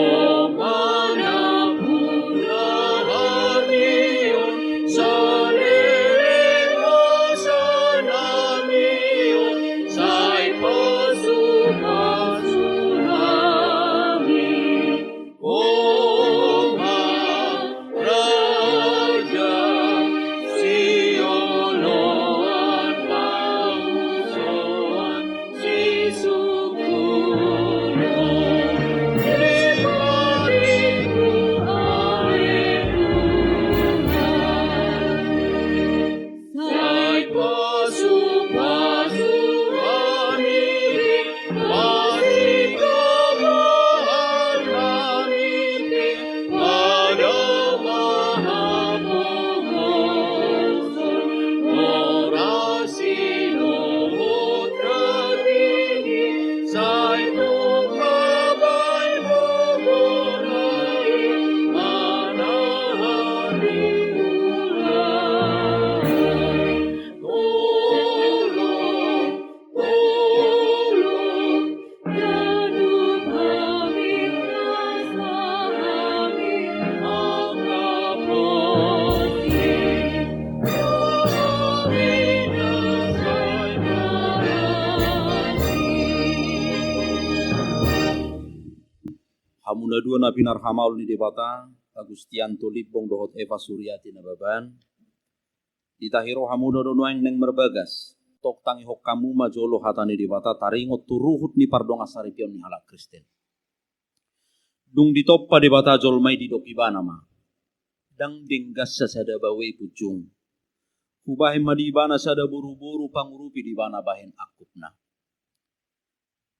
Panampuna hami on, saleleng basa nami on, sai pasupasu hami. Ho ma raja, sioloan pausoan, sisungkunon, di patikku, ale Tuhan. Sai pasupasu hami, pasingkoman hami, pada hapogoson, orasi dohot na tinggi, sai tung bahen gogo nai, manahari mulai. Tolong, tolong, ganup hami, rasa hami, angka posi. Hamu na dua na pinarhamaol ni Debata, Agustianto Limbong dohot Eva Suryati Nababan. Ditahi rohamuna do nuaeng naeng marbagas, tong tangihon hamu ma jolo hata ni Debata taringot tu ruhut ni pardongansaripeon ni halak Kristen. Dung ditompa Debata jolma i, didok Ibana ma: Ndang denggan sasada baoa i punjung. Hubahen ma di ibana sada boruboru pangurupi di ibana bahen angkupna.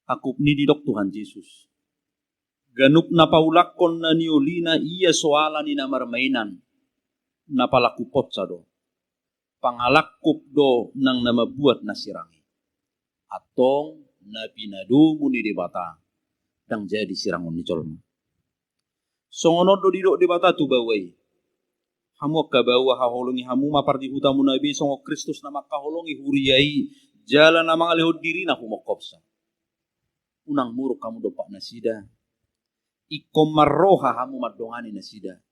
Angkup ni i didok Tuhan Jesus: Ganup na paulakkon na niolina ia so ala ni na marmainan, na palangkuponsa do. Pangalangkup do nang na mambuat na sirang i. Antong na pinadomu ni Debata, ndang jadi sirangon ni jolma. Songon on do didok Debata tu baoa i: Hamu angka baoa, haholongi hamu ma pardihutamuna be songon Kristus na mangkaholongi huria i, jala na mangalehon dirina humongkopsa. Unang muruk hamu dompak nasida. Ingkon marroha hamu mandongani nasida.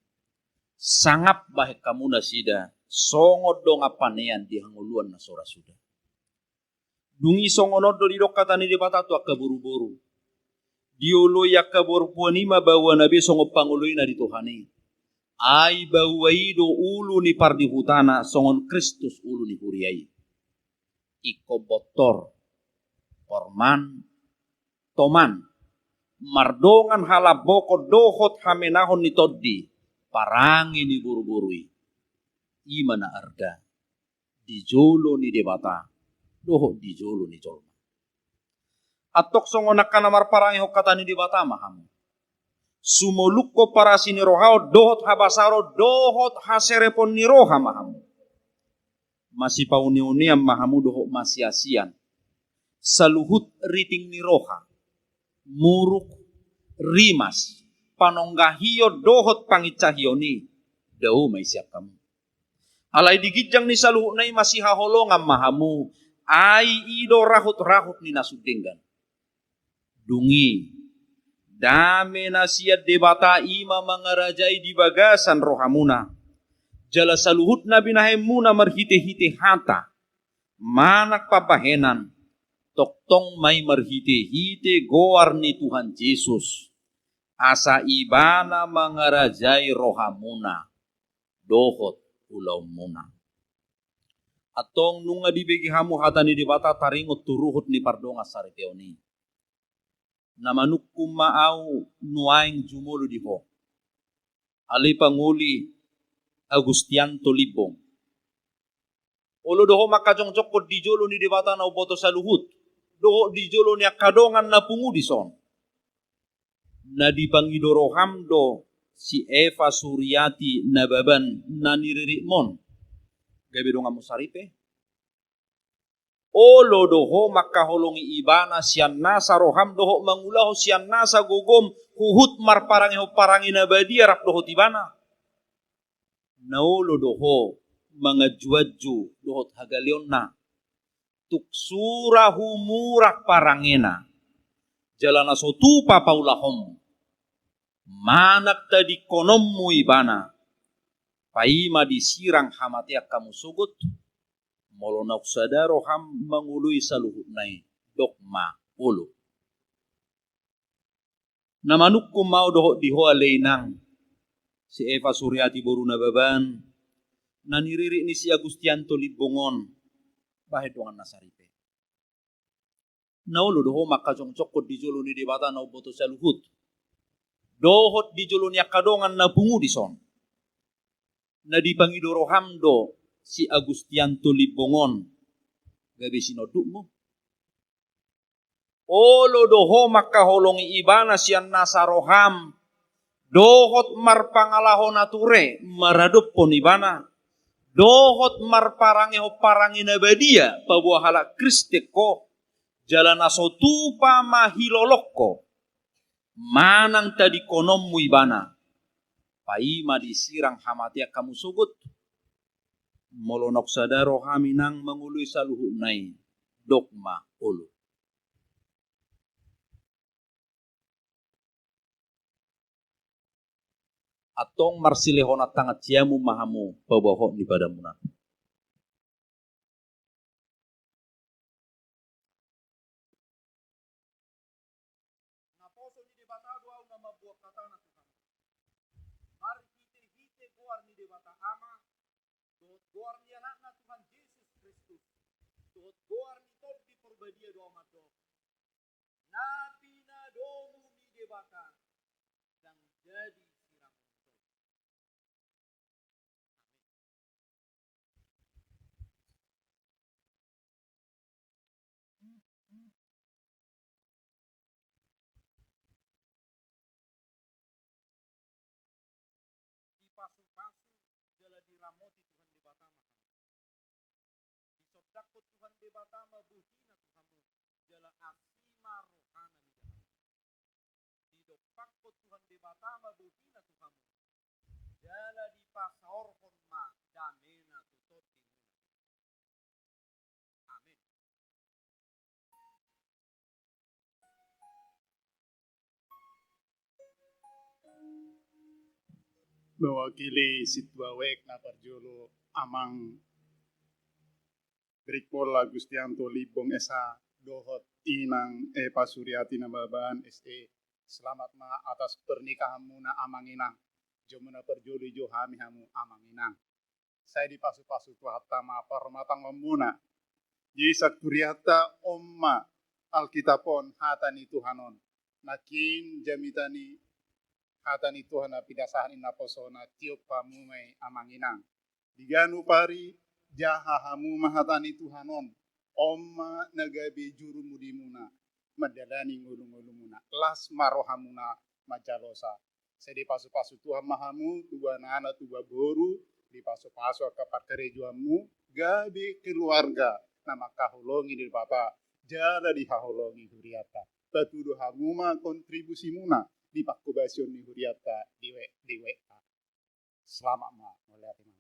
Sangap bahen hamu nasida songon dongan panean di hangoluan na so ra suda. Dung i songon on do didok hata ni Debata tu angka boruboru: Dioloi angka parompuan i ma baoana be songon pangoloina di Tuhan i. Ai baoa i do ulu ni pardihutana, songon Kristus ulu ni huria i. Ingkon bontor, porman, toman, mardongan halambokon dohot hamenahon ni tondi, parange ni boruboru i. I ma na arga di jolo ni Debata dohot di jolo ni jolma. Antong songon angka na marparangehon hata ni Debata ma hamu. Sumolungkon parasi ni roha on dohot habasaron dohot haserepon ni roha ma hamu. Masipaune-unean ma hamu dohot masiasian. Saluhut riting ni roha, muruk, rimas, panonggahion dohot panginsahion i, dao ma i sian hamu. Alai di ginjang ni saluhutna i masihaholongan ma hamu, ai i do rahut-rahut ni na sun denggan. Dung i, dame na sian Debata i ma mangarajai di bagasan rohamuna, jala saluhut na binahenmuna marhite-hite hata manang pambahenan, tongtong ma i marhite-hite goar ni Tuhan Jesus, asa Ibana mangarajai rohamuna dohot ulaonmuna. Antong nunga dibege hamu hata ni Debata taringot tu ruhut ni pardongansaripeon i. Na manungkun ma ahu nuaeng jumolo di ho, ale pangoli Agustianto Limbong. Olo do ho mangkajongjongkon di jolo ni Debata na umboto saluhut, dohot di jolo ni angka dongan na pungu dison. Na dipangido roham do si Eva Suriati Nababan na niriritmon, gabe donganmu saripe? Olo do ho mangkaholongi ibana sian nasa roham dohot mangulahon sian nasa gogom huhut marparangehon parange na badia rap dohot ibana? Na olo do ho manganju-anju dohot hagaleonna, tung sura humurang parangena, jala na so tupa paulahonmu? Manang tadingkononmu ibana, paima disirang hamatean hamu sogot? Molo naung sada roham mangoloi saluhutna i, dok ma olo. Na manungkun ma ahu dohot di ho ale inang, si Eva Suriati boru Nababan, na niririt ni si Agustianto Limbong on, bahen dongan na saripe. Na olo do ho mangkajongjongkon di jolo ni Debata na umboto saluhut, dohot di jolo ni angka dongan na pungu dison. Na dipangido roham do si Agustianto Limbong on, gabe sinondukmu? Olo do ho mangkaholongi ibana sian nasa roham, dohot marpangalaho na ture maradophon ibana, dohot marparangehon parange na badia paboa halak Kristen ho, jala na so tupa mahilolong ho? Manang tadingkononmu ibana, paima disirang hamatean hamu sogot? Molo naung sada roham inang mangoloi saluhutna i, dok ma olo. Antong marsilehonan tangan siamun ma hamu paboahon ni padanmuna. Naposo ni Debata do ahu na mamboan hatana tu hamu, marhitehite goar ni Debata Ama, dohot goar ni Anakna Tuhan Jesus Kristus, dohot goar ni Tondi Porbadia do ahu mandok: Na pinadomu ni Debata, ndang jadi sirangon. Dipasupasu jala diramoti Tuhan Debata ma hamu. Disondangkon Tuhan Debata ma bohina tu hamu, jala asi ma rohana mida hamu. Debata ma bohina tu hamu, jala dipasaorhon ma damena tu tondimuna. Amen. Mewakili sintua wijk na parjolo, Amang Brikpol Agustianto Limbong S H dohot Inang Epa Suriati Nababan S E. Selamat ma atas pernikahanmuna, Amang Inang. Jomuna parjolo ijo hami hamu, Amang Inang. Sai dipasupasu Tuhanta ma parrumatanggaonmuna. Jadi sangkurianta, on ma Alkitab on, hata ni Tuhan on. Nangkin jamita ni hata ni Tuhan na pinasahat i naposona, tiop hamu ma i, Amang Inang. Di ganup ari jaha hamu ma hata ni Tuhan on. On ma na gabe jurumudimuna mandalani ngolungolumuna. Las ma rohamuna manjalosa. Sai dipasupasu Tuhan ma hamu, tubu anak, tubu boru, dipasupasu angka parkarejoanmu, gabe keluarga na mangkaholongi Debata jala dihaholongi hurianta. Patudu hamu ma kontribusimuna di panghobasion ni hurianta di wijk, di wijk. Selamat ma, mauliate ma.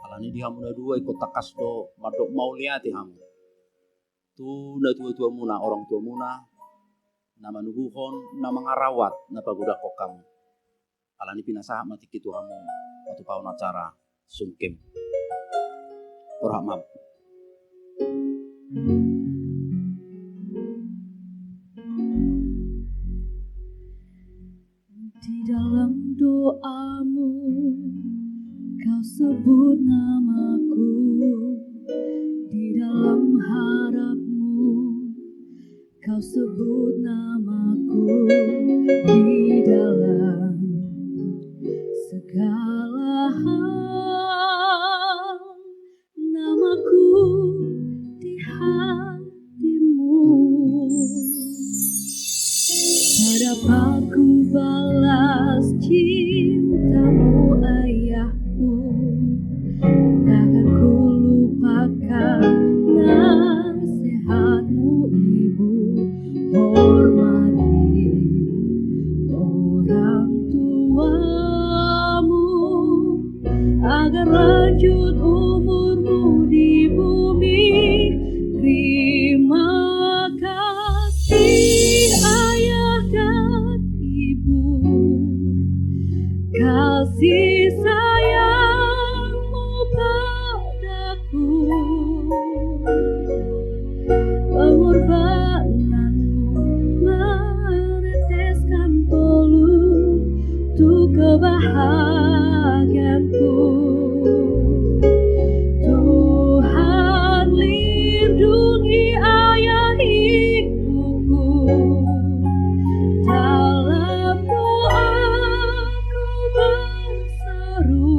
Alani i di hamu na dua ingkon tangkas do mandok mauliate hamu tu natuatuamuna, orang tuamuna, na manubuhon, na mangarawat, na pagodangkon hamu. Alani i pinasahat ma tingki tu hamu patupahon acara sungkem. Borhat ma. Di dalam doamu, kau sebut namaku. Di dalam harapmu, kau sebut namaku. Di dalam segala hal, namaku di hatimu. Tak dapat ku balas cintamu, Ayahku. Takkan ku lupakan nasihatmu, Ibu. Hormati orang tuamu, agar lanjut umurmu di bumi. Terima kasih, Ayah dan Ibu, kasih sayangmu padaku. Pengorbananmu meneteskan peluru untuk kebahagiaanku. Tuhan, lindungi ayah ibuku. Dalam doaku berseru,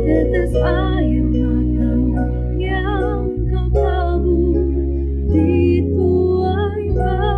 tetes air mata yang kau tabur dituai bahagia.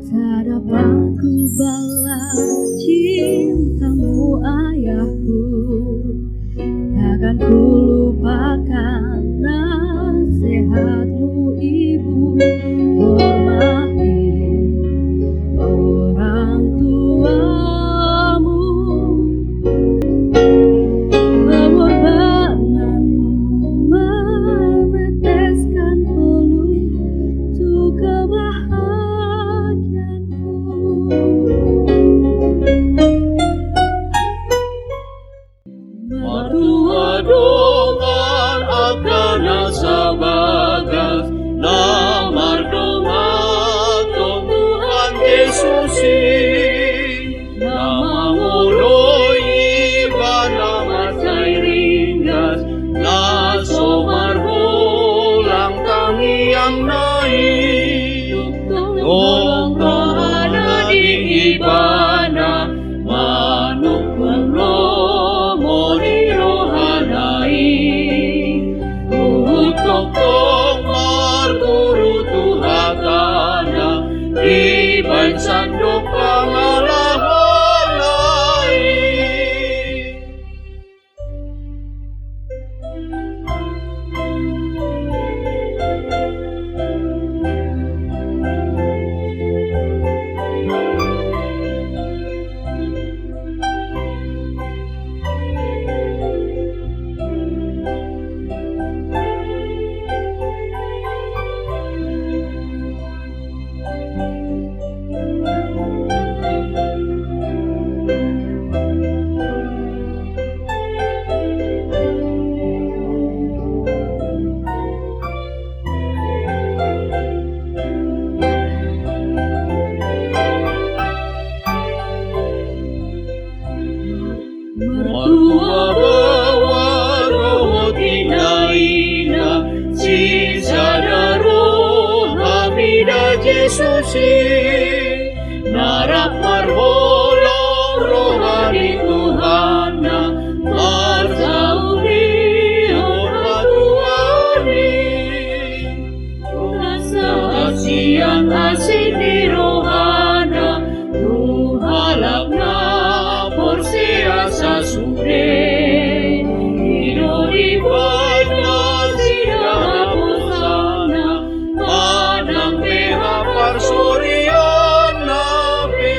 Tak dapat ku balas cintamu, Ayahku. Takkan ku lupakan nasihatmu, Ibu. Hormati orang tuamu. Pengorbananmu meneteskan peluru untuk kebahagiaanku. Martua dongan angka na sabagas, na mardongan tu Tuhan Jesus i, na mangoloi ibana mansai ringgas, na so Jesus i, na rap marholong roha ni Tuhanna, marsaulihon hatuaon i. Nunga sahat sian asi ni rohana tu halak na porsea sasude. I do dibaen nasida haposanna, manang pe haparsorionna pe.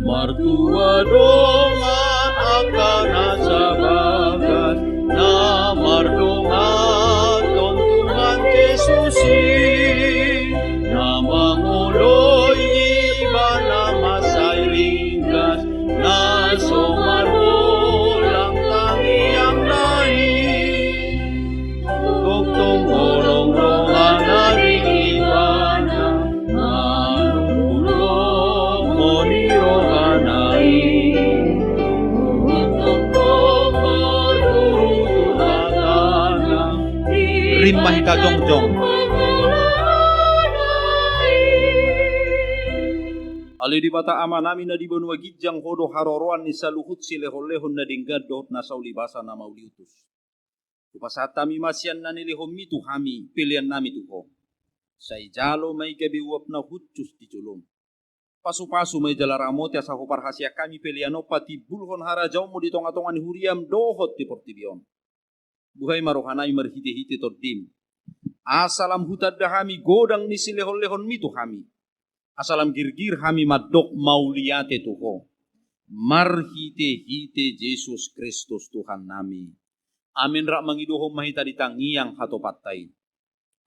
Martua dongan angka na sabagas, na mardongan tu Tuhan Jesus i, na mangoloi ibana mansai ringgas, na so marholang tangiangna i. Tongtong holong rohana di ibana, manungkun lomo ni rohana i. Tongtong marhurung tu hatana. Rim ma hita jongjong. Ale Debata Amanami na di banua ginjang, Ho do haroroan ni saluhut silehonlehon na denggan dohot na saulibasa na mauliutus. Hupasahat hami ma sian na nilehonMi tu hami peleannami tu Ho. Sai jalo ma i gabe uap na hushus di joloM. Pasupasu ma i jala ramoti asa huparhaseang hami pelean on patimbulhon harajaonMu di tongatonga ni huriaM dohot di portibi on. Buhai ma rohanami marhitehite TondiM, asa lam hutanda hami godang ni silehonlehonMi tu hami, asa lam girgir hami mandok mauliate tu Ho, marhitehite Jesus Kristus Tuhannami. Amen. Rap mangidohon ma hita di tangiang hatopanta i.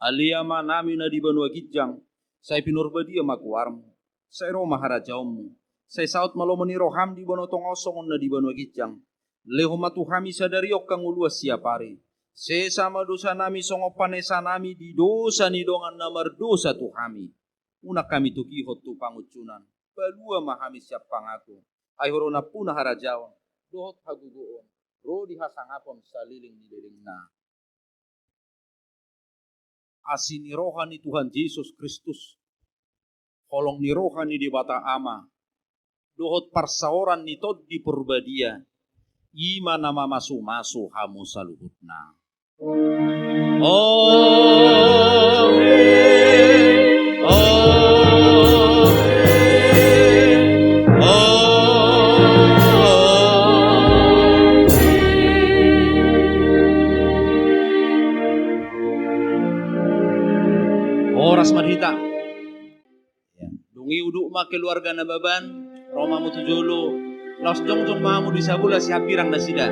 Ale Amanami na di banua ginjang, sai pinarbadia ma goarMu, sai ro ma harajaonMu, sai saut ma lomo ni rohaM di banua tonga on songon na di banua ginjang. Lehon ma tu hami sadari on hangoluan siapari. Sesa ma dosanami songon panesanami di dosa ni dongan na mardosa tu hami. Unang hami togihon tu pangunjunan. Palua ma hami sian pangago. Ai Ho do nampuna harajaon dohot hagogoon ro di hasangapon saleleng ni lelengna. Asi ni roha ni Tuhan Jesus Kristus, holong ni roha ni Debata Ama, dohot parsaoran ni Tondi Porbadia, i ma na mamasumasu hamu saluhutna. Amen. Amen. Amen. Horas ma di hita. Ya. Dung i uduk ma keluarga Nababan, ro ma hamu tu jolo, laos jongjong ma hamu di sabola sihambirang nasida.